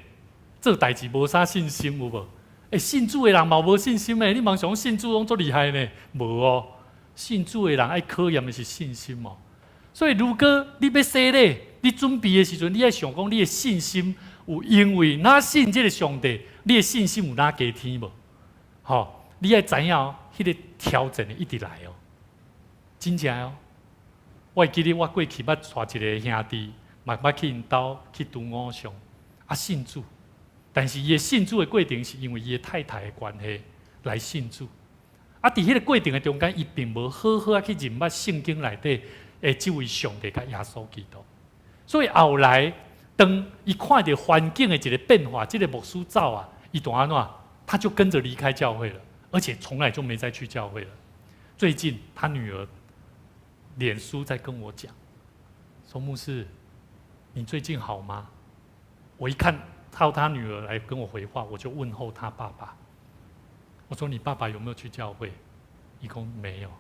A: 做代誌無啥信心有無？欸，信主的人嘛無信心的，你茫想信主攏足厲害呢？無哦，信主的人愛考驗的是信心哦。所以，如果你欲洗禮，你準備的時陣，你愛想講你的信心有因為若信這个上帝，你的信心有哪加添無？吼，你愛知影哦，彼个挑戰會一直來哦，真正哦。我會記得我過去捌帶一个兄弟，嘛捌去𪜶兜去拄偶像，啊信主，但是伊的信主的過程是因為伊的太太的關係來信主。啊，佇彼个過程的中間，伊並無好好仔去認捌聖經內底的這位上帝佮耶穌基督。所以後來，當伊看著環境的一个變化，這个牧師走啊，伊就按怎？他就跟著離開教會了，而且從來就沒再去教會了。最近他女兒臉書在跟我講，說牧師，你最近好嗎？我一看到他女兒來跟我回話，我就問候他爸爸。我說你爸爸有沒有去教會？伊講沒有。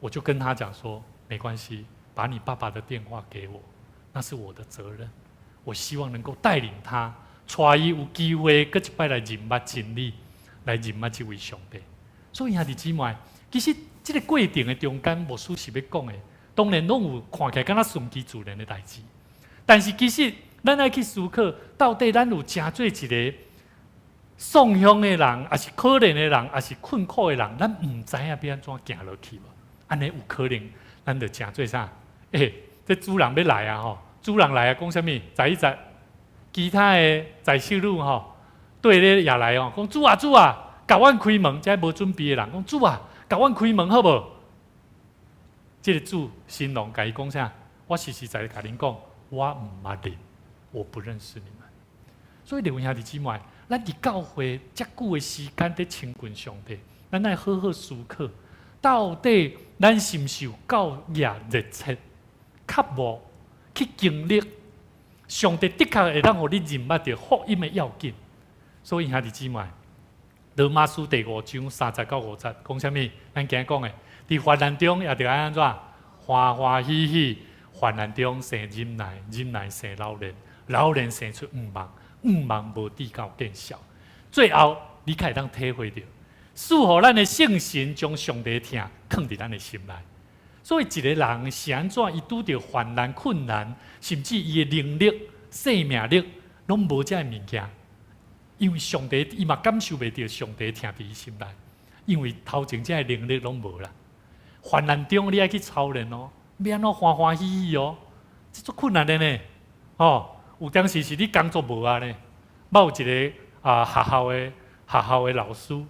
A: 我就跟他講說，沒關係，把你爸爸的電話給我，那是我的責任。我希望能夠帶領他，帶伊有機會閣一擺來認捌真理，來認捌這位上帝。所以兄弟姊妹，其實這个過程的中間，牧師是欲講的，當然攏有看起來敢若順其自然的代誌，但是其實咱愛去思考，到底咱有成做一个喪鄉的人，抑是可憐的人，抑是困苦的人，咱毋知影欲按怎行落去無？按呢有可能，咱就成做啥？欸，這主人欲來啊！吼，主人來啊，講啥物？11節，其他的宰秀女吼，綴咧也來哦，講主啊主啊，共阮開門，這無準備的人講主啊，共阮開門好無？這个主新郎共伊講啥？我實實在在共恁講，我毋捌恁，我不認識你們。所以，各位兄弟姊妹，咱佇教會遮久的時間佇親近上帝，咱愛好好思考，到底咱是毋是有夠熱切、渴慕去經歷上帝的確會當予你認捌著福音的要緊。所以兄弟姊妹，羅馬書第五章30到50講啥物？咱今日講的，佇患難中也著愛按怎？歡歡喜喜，患難中生忍耐，忍耐生老練，老練生出向望，向望無至到見笑。最後，你較會當體會著，賜予咱的聖神將上帝的疼囥佇咱的心內。所以，一个人是按怎？伊拄著患難、困難，甚至伊的能力、生命力，攏無這个物件。因為上帝伊嘛感受袂著上帝疼佇伊心內，因為頭前這个能力攏無啦。患難中你愛去操練哦，欲按怎歡歡喜喜哦，這足困難的呢。哦，有當時是你工作無啊呢，捌有一个啊學校的老師，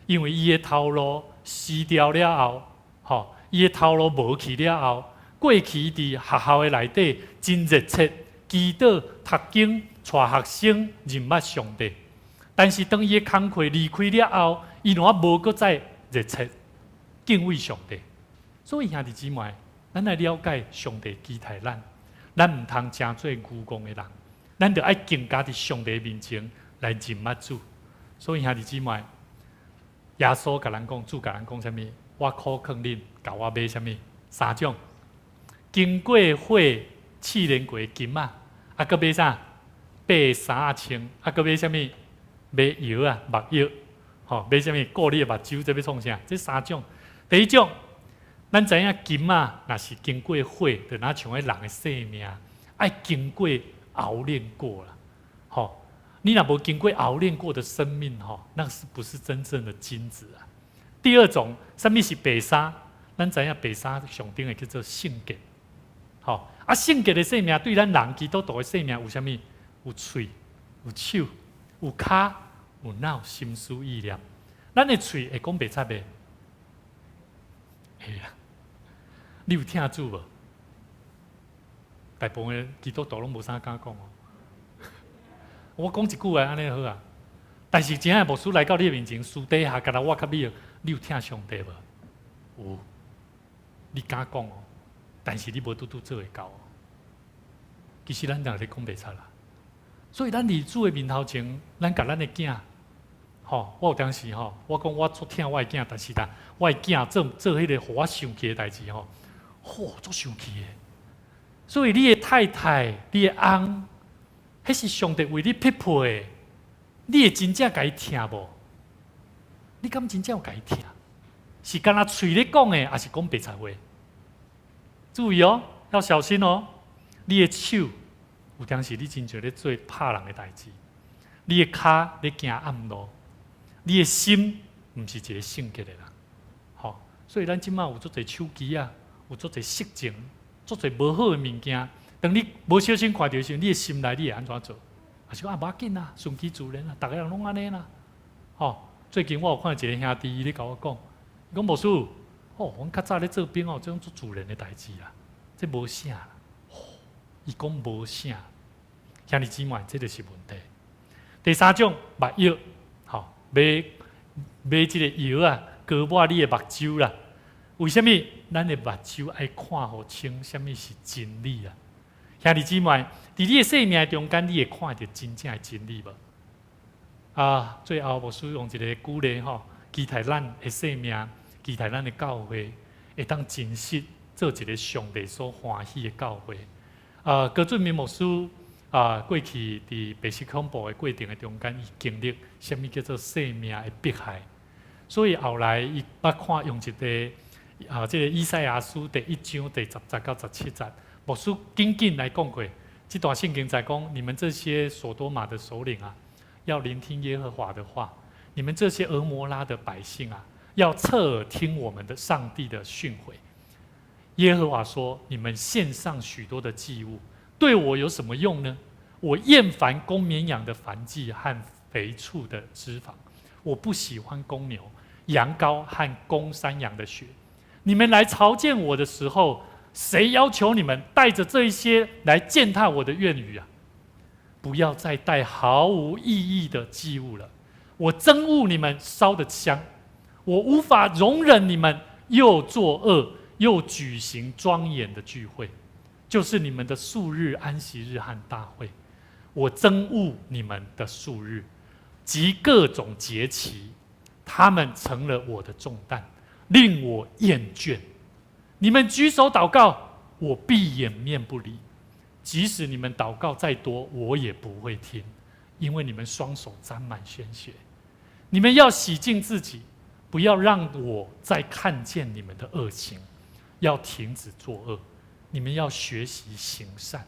A: 因為伊的頭路辭掉了後，吼，伊的頭路無去了後，過去佇學校的內底真熱切祈禱、讀經、帶學生認捌上帝。但是當伊的工課離開了後，伊若無閣再熱切敬畏上帝。所以兄弟姊妹，咱來了解上帝期待咱，咱毋通成做愚戇的人，咱著愛更加佇上帝面前來認捌主。所以兄弟姊妹，耶穌共咱講，主共咱講啥物？我苦勸恁，共我買啥物？三種，經過火試煉過的金仔，啊，閣買啥？白衫仔穿，啊，閣買啥物？買藥啊，目藥，吼，買啥物？顧你的目睭，這欲創啥？這三種。第一種，咱知影金仔若是經過火，就若像彼人的生命，愛經過熬煉過啦，吼。你若無經過熬煉過的生命，吼，那是不是真正的金子啊？第二種，啥物是白衫？咱知影白衫上頂的叫做聖潔，吼啊，聖潔的生命對咱人基督徒的生命有啥物？有喙、有手、有跤、有腦、心思意念。咱的喙會講白賊袂？會啊！你有疼主無？大部分的基督徒攏無啥敢講哦。我講一句話按呢好啊。但是真正牧師來到你的面前，私底下干焦我佮你，你有疼上帝無？有，你敢講哦？但是你無拄拄做會到哦。其實咱人咧講白賊啦。所以咱佇主的面頭前，咱共咱的囝，吼，我有當時吼，我講我足疼我的囝，但是啦，我的囝做做彼个予我生氣的代誌吼，吼，足生氣的。所以你的太太、你的翁，彼是上帝為你匹配的，你會真正共伊疼無？你敢真正有共伊疼？是干焦喙咧講的，抑是講白賊話？注意哦，要小心哦。你的手有當時你真常咧做拍人的代誌，你的跤咧行暗路，你的心毋是一个聖潔的人，吼。所以咱這馬有足濟手機啊，有足濟色情，足濟無好的物件。當你無小心看著的時陣，你的心內你會按怎做？抑是講啊，無要緊啦，順其自然啦，逐个人攏按呢啦。吼，最近我有看一个兄弟，伊咧共我講，伊講牧師，吼，阮較早咧做兵哦，這種足自然的代誌啦，這無啥啦。伊講無啥，兄弟姊妹，這就是問題。第三種目藥，吼，買買這個藥啊，膏抹你的目睭啦。為啥物？咱的目睭愛看予清，啥物是真理啊？兄弟姊妹，佇你的生命中間，你會看著真正的真理無？啊，最後牧師用一個舉例吼，期待咱的生命，期待咱的教會，會當真實做一個上帝所歡喜的教會。啊，高俊明牧師啊，過去佇白色恐怖的過程的中間，伊經歷啥物叫做生命的迫害，所以後來伊捌看用一個啊，這個以賽亞書第一章第十節到十七節，牧師緊緊來講過，這段聖經在講，你們這些所多瑪的首領啊，要聆聽耶和華的話；你們這些蛾摩拉的百姓啊，要側耳聽我們的上帝的訓誨。耶和華說：你們獻上許多的祭物，對我有什麼用呢？我厭煩公綿羊的燔祭和肥畜的脂肪，我不喜歡公牛、羊羔和公山羊的血。你們來朝見我的時候，誰要求你們帶着這一些來踐踏我的院宇啊？不要再帶毫無意義的祭物了。我憎惡你們燒的香，我無法容忍你們又作惡又舉行莊嚴的聚會，就是你們的數日、安息日和大會。我憎惡你們的數日及各種節期，他們成了我的重擔，令我厭倦。你們舉手禱告，我必掩面不理；即使你們禱告再多，我也不會聽，因為你們雙手沾滿鮮血。你們要洗淨自己，不要讓我再看見你們的惡行，要停止作惡。你們要學習行善，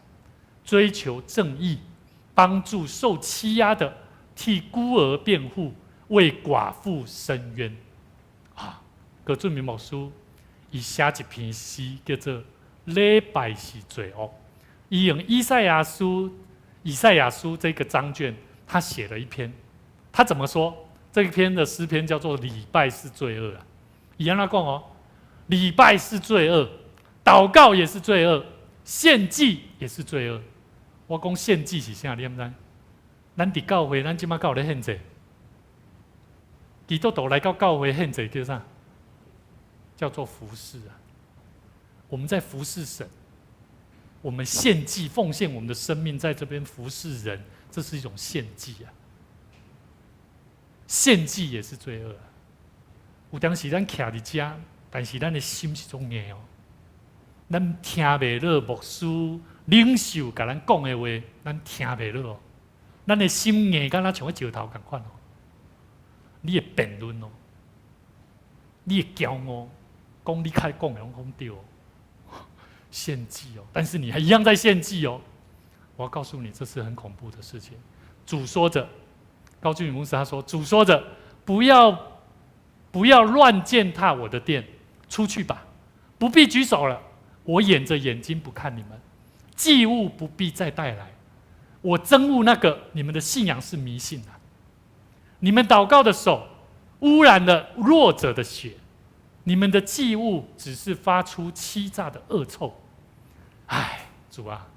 A: 追求正義，幫助受欺壓的，替孤兒辯護，為寡婦伸冤。啊，高俊明牧師伊寫一篇詩，叫做《禮拜是罪惡》。伊用以賽亞書、以賽亞書這個章卷，他寫了一篇。他怎麼說？這一篇的詩篇叫做《禮拜是罪惡》啊。伊按怎講哦，禮拜是罪惡，禱告也是罪惡，獻祭也是罪惡。我講獻祭是啥？你毋知？咱佇教會，咱這馬敢有咧獻祭？基督徒來到教會獻祭叫啥？叫做服侍啊！我們在服侍神，我們獻祭奉獻我們的生命，在這邊服侍人，這是一種獻祭啊！獻祭也是罪惡啊！有當時咱徛佇遮，但是咱的心是足硬哦。咱聽袂落牧師領袖共咱講的話，咱聽袂落哦。咱的心硬，敢若像彼石頭仝款哦。你會辯論哦，你會驕傲，講你較會講的攏講對哦，獻祭哦，但是你還一樣在獻祭哦。我要告訴你，這是很恐怖的事情。主說著，高俊宇牧師他說：“主說著，不要不要亂踐踏我的殿，出去吧，不必舉手了。我掩著眼睛不看你們，祭物不必再帶來。我憎惡那個，你們的信仰是迷信的。你們禱告的手污染了弱者的血，你們的祭物只是發出欺詐的惡臭。唉，主啊，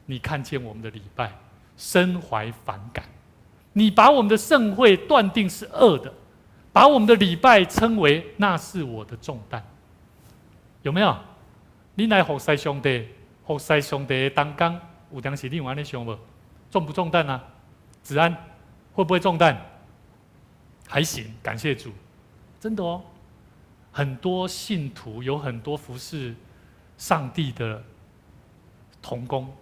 A: 你看見我們的禮拜，深懷反感。你把我們的聖會斷定是惡的，把我們的禮拜稱為那是我的重擔，有沒有？你來服侍上帝，服侍上帝的同工，有當時你有按呢想無？重不重擔啊？子安會不會重擔？還行，感謝主，真的哦。很多信徒有很多服侍上帝的同工，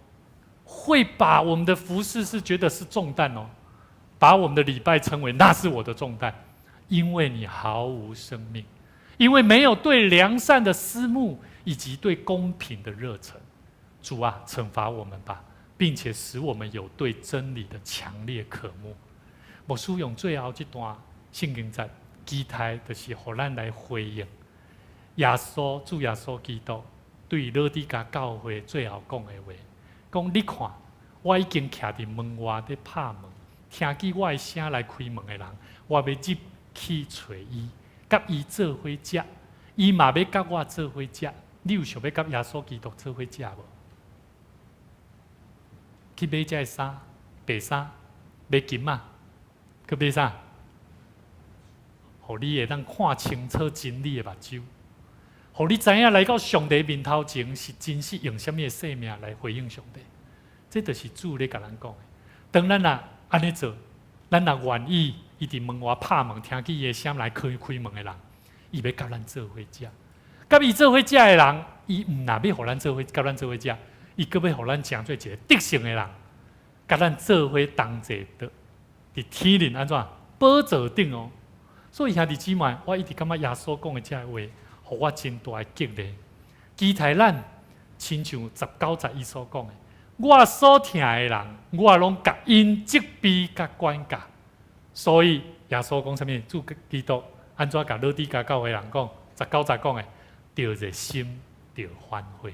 A: 會把我們的服侍是覺得是重擔哦，把我們的禮拜稱為那是我的重擔，因為你毫無生命，因為沒有對良善的思慕以及對公平的熱忱。主啊，懲罰我們吧，並且使我們有對真理的強烈渴慕。牧師用最後這段聖經節，期待就是予咱來回應耶穌，主耶穌基督對老底嘉教會最後講的話，講你看，我已經徛佇門外佇拍門，聽見我的聲來開門的人，我欲入去揣伊，佮伊做伙食，伊嘛欲佮我做伙食。你有想欲佮耶穌基督做伙食無？去買這个衫，白衫，買金仔，去買啥？予你會當看清楚真理的目睭，予你知影來到上帝面頭前是真實用啥物的生命來回應上帝。這就是主咧共咱講的。當咱若按呢做，咱若願意，伊佇門外拍門，聽見伊的聲來開開門的人，伊欲佮咱做伙食。佮伊做伙食的人，伊毋若欲予咱做伙，佮咱做伙食，伊閣欲予咱成做一個得勝的人，佮咱做伙同坐的，佇天靈按怎寶座頂哦。所以兄弟姊妹，我一直感覺耶穌講的這个話，予我真大的激勵。期待咱親像十九節伊所講的，我所疼的人，我攏共𪜶責備佮管教。所以耶穌講啥物？主基督按怎共老底嘉教會人講？十九節講的，著熱心，著反悔。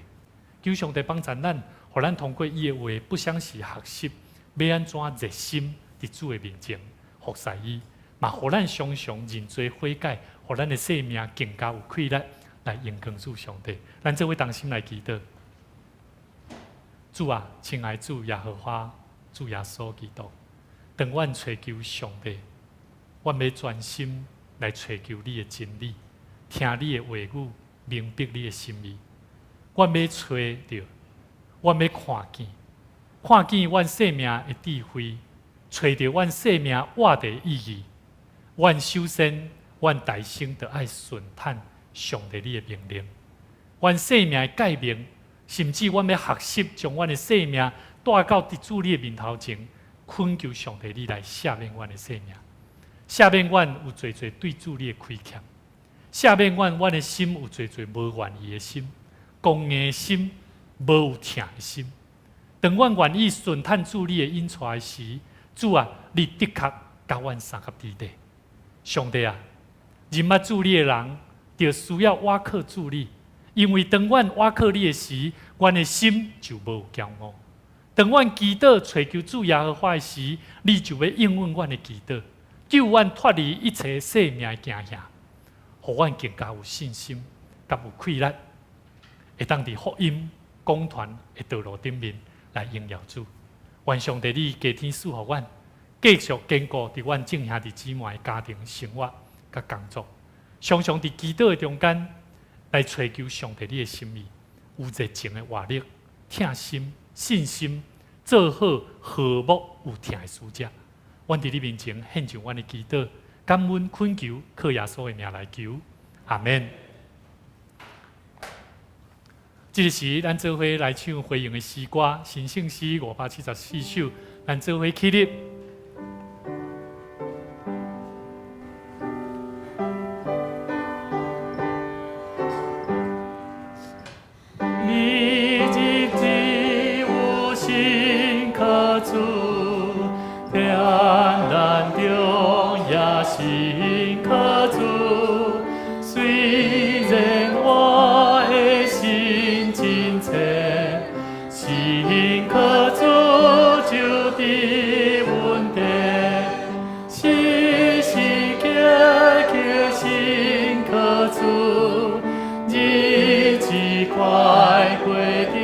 A: 求上帝幫助咱，予咱通過伊的話，不相時學習，欲按怎熱心佇主的面前服侍伊。嘛，予咱常常認罪悔改，予咱的生命更加有氣力來榮光主上帝。咱做伙同心來祈禱。主啊，親愛主耶和華，主耶穌基督，當阮揣求上帝，阮欲專心來揣求你的真理，聽你的話語，明白你的心意。阮欲揣著，阮欲看見，看見阮生命的智慧，揣著阮生命活的意義。阮首先，阮大聲著愛順趁上帝你的命令。阮生命的誡命，甚至阮欲學習將阮的生命帶到佇主你的面頭前，懇求上帝你來赦免阮的生命，赦免阮有濟濟對主你的虧欠，赦免阮阮的心有濟濟無願意的心，剛硬的心，無有疼的心。當阮願意順趁主你的引帶時，主啊，你的確佮阮相佮佇咧。上帝啊，認捌主你的人，就需要倚靠主你，因為當阮倚靠你的時，阮的心就無驕傲。當阮祈禱揣求主耶和華的時，你就欲應允阮的祈禱，救阮脫離一切生命的驚嚇，予阮更加有信心，佮有氣力，會當佇福音廣傳的道路頂面來榮耀主。願上帝你加添賜予阮，繼續堅固佇阮眾兄弟姊妹的家庭生活佮工作，常常佇祈禱的中間來揣求上帝你的心意，有熱情的活力、疼心、信心，做好和睦有疼的使者。阮佇你面前獻上阮的祈禱，感恩懇求，靠耶穌的名來求，阿們。這個時，咱做伙來唱回應的詩歌，神聖詩574首，咱做伙起立。你日子有信靠主，患難中也信靠主。雖然我的心真脆，信靠主就得穩定，時時刻刻信靠主，日子快過著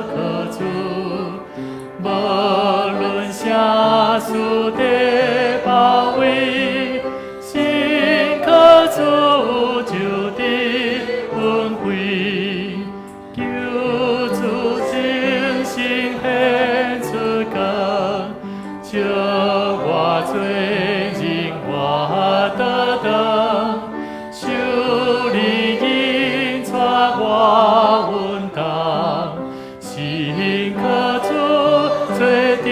A: 靠主，無論啥事的包圍，信靠主就得恩惠，求主精神顯出光，照我罪人我得當，求你引帶我穩當，信靠主做低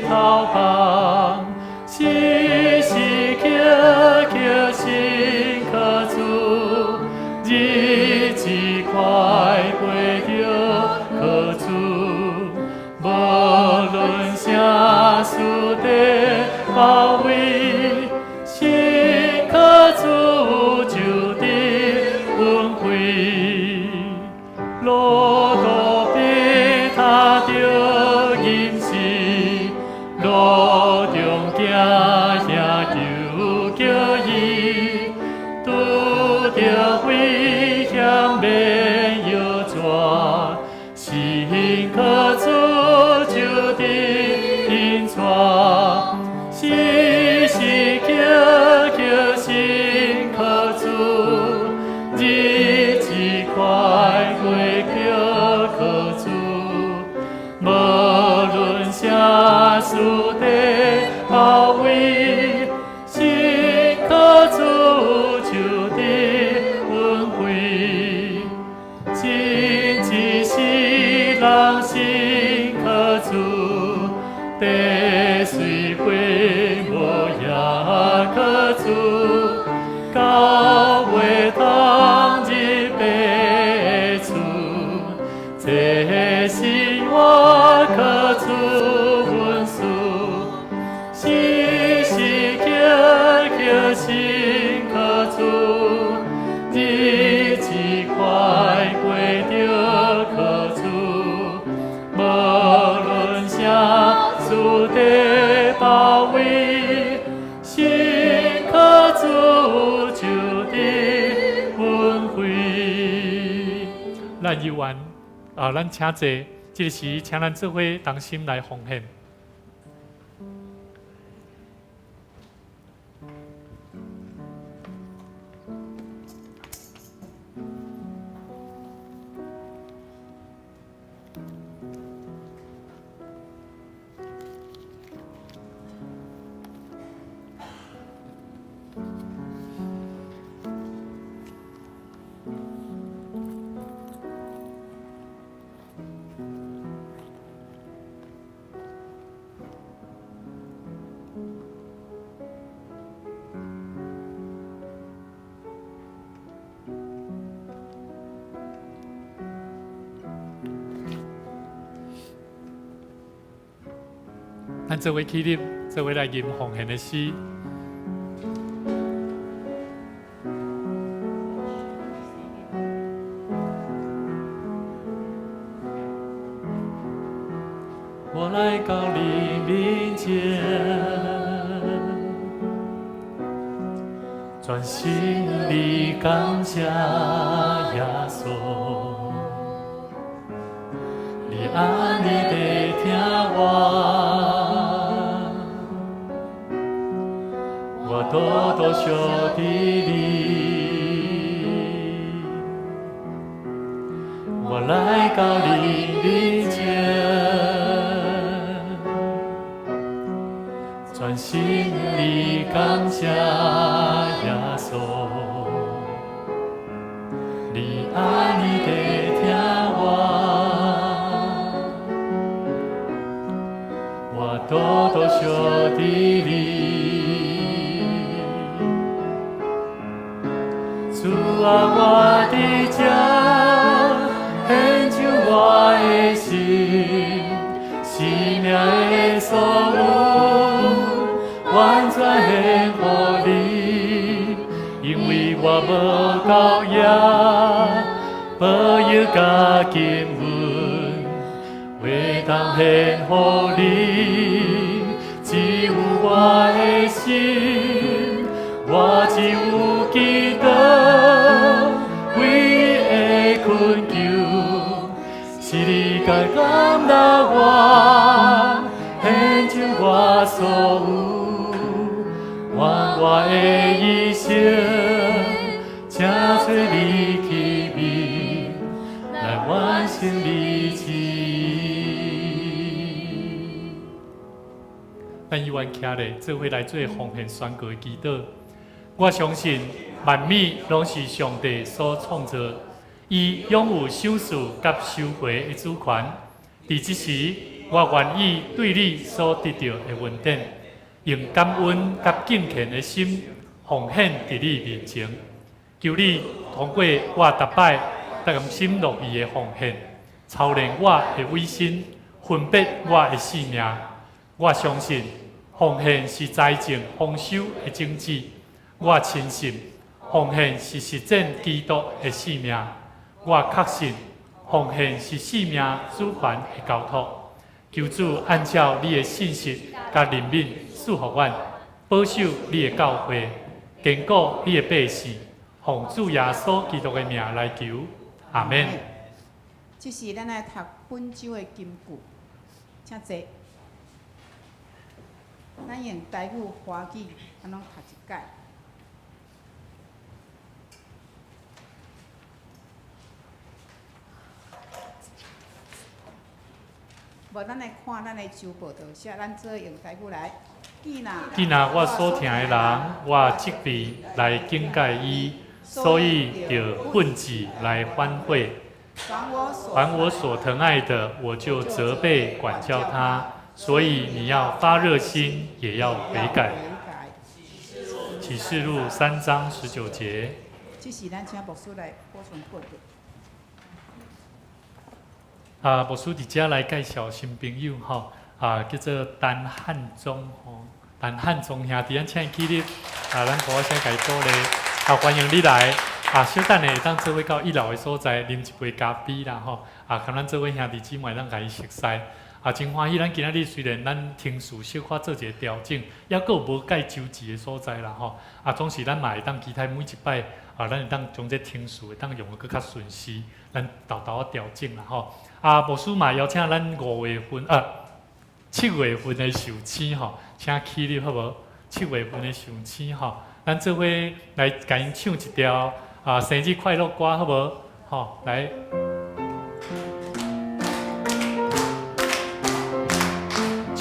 A: 頭幫，時時刻刻信靠主，日子快過著靠主，無論啥事的包圍，信靠主就得恩惠。路途被他著吟詩，路中行遐求叫伊，拄著危險免搖逝，信靠主就得引帶，時時刻刻信靠主，日子快過著靠主，無論啥事的包圍，信靠主就得恩惠。真一世人信靠主，地隨火無也靠主，到尾通入爸厝，這是我靠主恩賜，時時刻刻信靠主，日子快過著靠主，無論啥事的包圍，信靠主就得恩惠。咱有緣啊，咱請坐，這個時請咱做伙同心來奉獻。咱做伙起立，做伙來吟奉獻的詩。我來到你面前，專心地感謝耶穌，你按呢地聽我，多相佇你，我來到你面前，全心意感謝耶穌，你按呢地聽我，我多多相佇你。主啊，我佇這，獻上我的心，生命的所有，完全獻予你，因為我無夠額，寶玉佮金銀，會當獻予你，只有我的心，我只有基督唯一的懇求，是你該感納我，獻上我所有，願我的一生，成做你器皿，來完成你旨意。咱依願徛咧，做伙來做奉獻宣告的祈禱。我相信萬物攏是上帝所創造，伊擁有賞賜佮收回的主權。佇這時，我願意對你所得著的恩典，用感恩佮敬虔的心奉獻佇你面前。求你通過我逐擺甘心樂意的奉獻，操練我的委身，分別我的性命。我相信奉獻是財政豐收的種子。我深信奉獻是實踐基督的使命。我確信奉獻是生命主權的交託。求主按照你的信實佮憐憫賜予阮，保守你的教會，堅固你的百姓，奉主耶穌基督的名來求，阿們。
C: 這是咱來讀本周的金句，請坐。咱用台語、華語，按攏讀一擺。無，咱來看咱的周報就寫，咱做用台語來。既
A: 若我所疼的人，我責備來警戒伊，所以著奮志來反悔。凡我所疼愛的，我就責備管教他。所以你要發熱心，也要悔改。啟示錄3章19節。
C: 這是咱請牧師來補充報告。
A: 啊，牧師佇遮來介紹新朋友吼，啊，叫做陳漢忠吼，陳漢忠兄弟，咱請伊起立，啊，咱鼓聲共伊鼓勵，啊，歡迎你來，啊，小等下會當做伙到一樓的所在，啉一杯咖啡啦吼，啊，共咱做伙兄弟姊妹，咱共伊熟似。啊，真歡喜！咱今仔日雖然咱程序小可做一個調整，猶閣有無蓋周齊的所在啦吼。啊，總是咱嘛會當期待每一擺啊，咱會當將這程序會當用得閣較順勢，咱沓沓仔調整啦吼。啊，牧師嘛邀請咱5月份啊，7月份的壽星吼，請起立好無？7月份的壽星吼，咱做伙來共𪜶唱一條啊生日快樂歌好無？吼，來。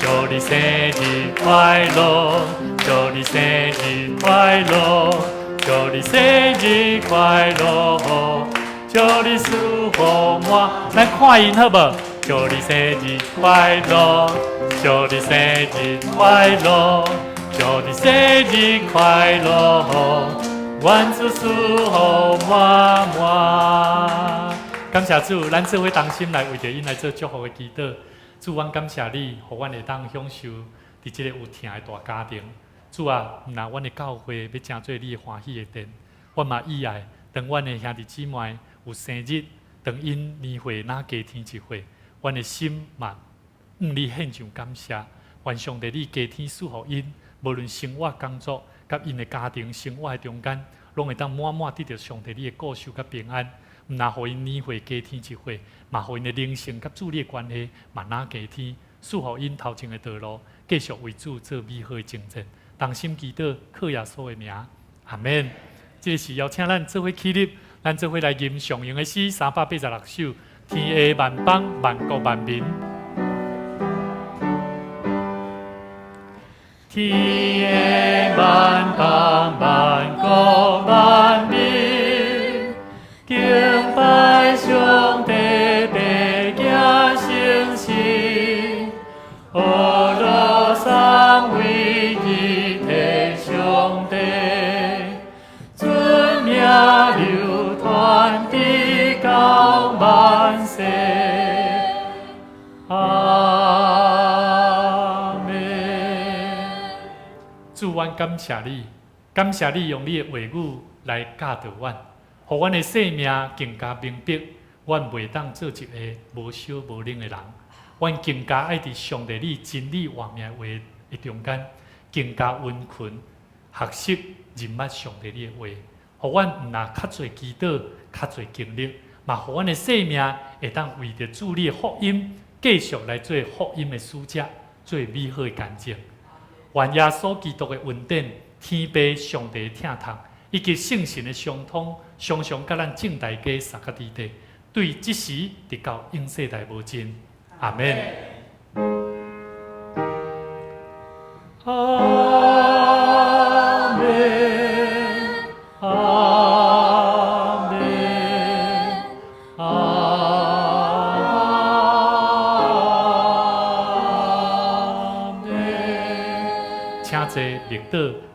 A: 祝你生日快樂，祝你生日快樂，祝你生日快樂，祝你祝福滿。來看𪜶好無？祝你生日快樂，祝你生日快樂，祝你生日快樂，願主賜福滿滿。感謝主，咱做伙同心來為著𪜶來做祝福的祈禱。主，阮感謝你，予阮會當享受佇這個有疼的大家庭。主啊，毋但阮的教會欲成做你的歡喜的殿，阮嘛意愛，當阮的兄弟姊妹有生日，當𪜶年歲若加添一歲，阮的心嘛向你獻上感謝。願上帝你加添賜予𪜶，無論生活工作，佮𪜶的家庭生活的中間，攏會當滿滿得著上帝你的顧守佮平安。毋但予𪜶年歲加添一歲，嘛予𪜶的靈性佮主你的關係嘛若加添，賜予𪜶頭前的道路，繼續為主做美好的征戰。同心祈禱，靠耶穌的名，阿門。這個時邀請咱做伙起立，咱做伙來吟常用的詩386首，天下萬邦萬國萬民。天下萬邦萬國萬民，敬拜上帝，白行聖事，呵咾三位一體上帝，尊名流傳直到萬世。阿們。主，阮感謝你，感謝你用你的話語來教導阮，予阮的生命更加明白，阮袂當做一个無燒無冷的人。阮更加愛佇上帝你真理活命話的中間，更加殷勤學習認捌上帝你的話，予阮毋若較濟祈禱，較濟經歷，嘛予阮的生命會當為著主你的福音，繼續來做福音的使者，做美好的見證。願耶穌基督的恩典、天父上帝的疼痛，以及聖神的相通，常常佮咱眾大家三個弟弟，對這時直到永世代無盡。阿們。阿們，阿們，阿們。請坐，默禱。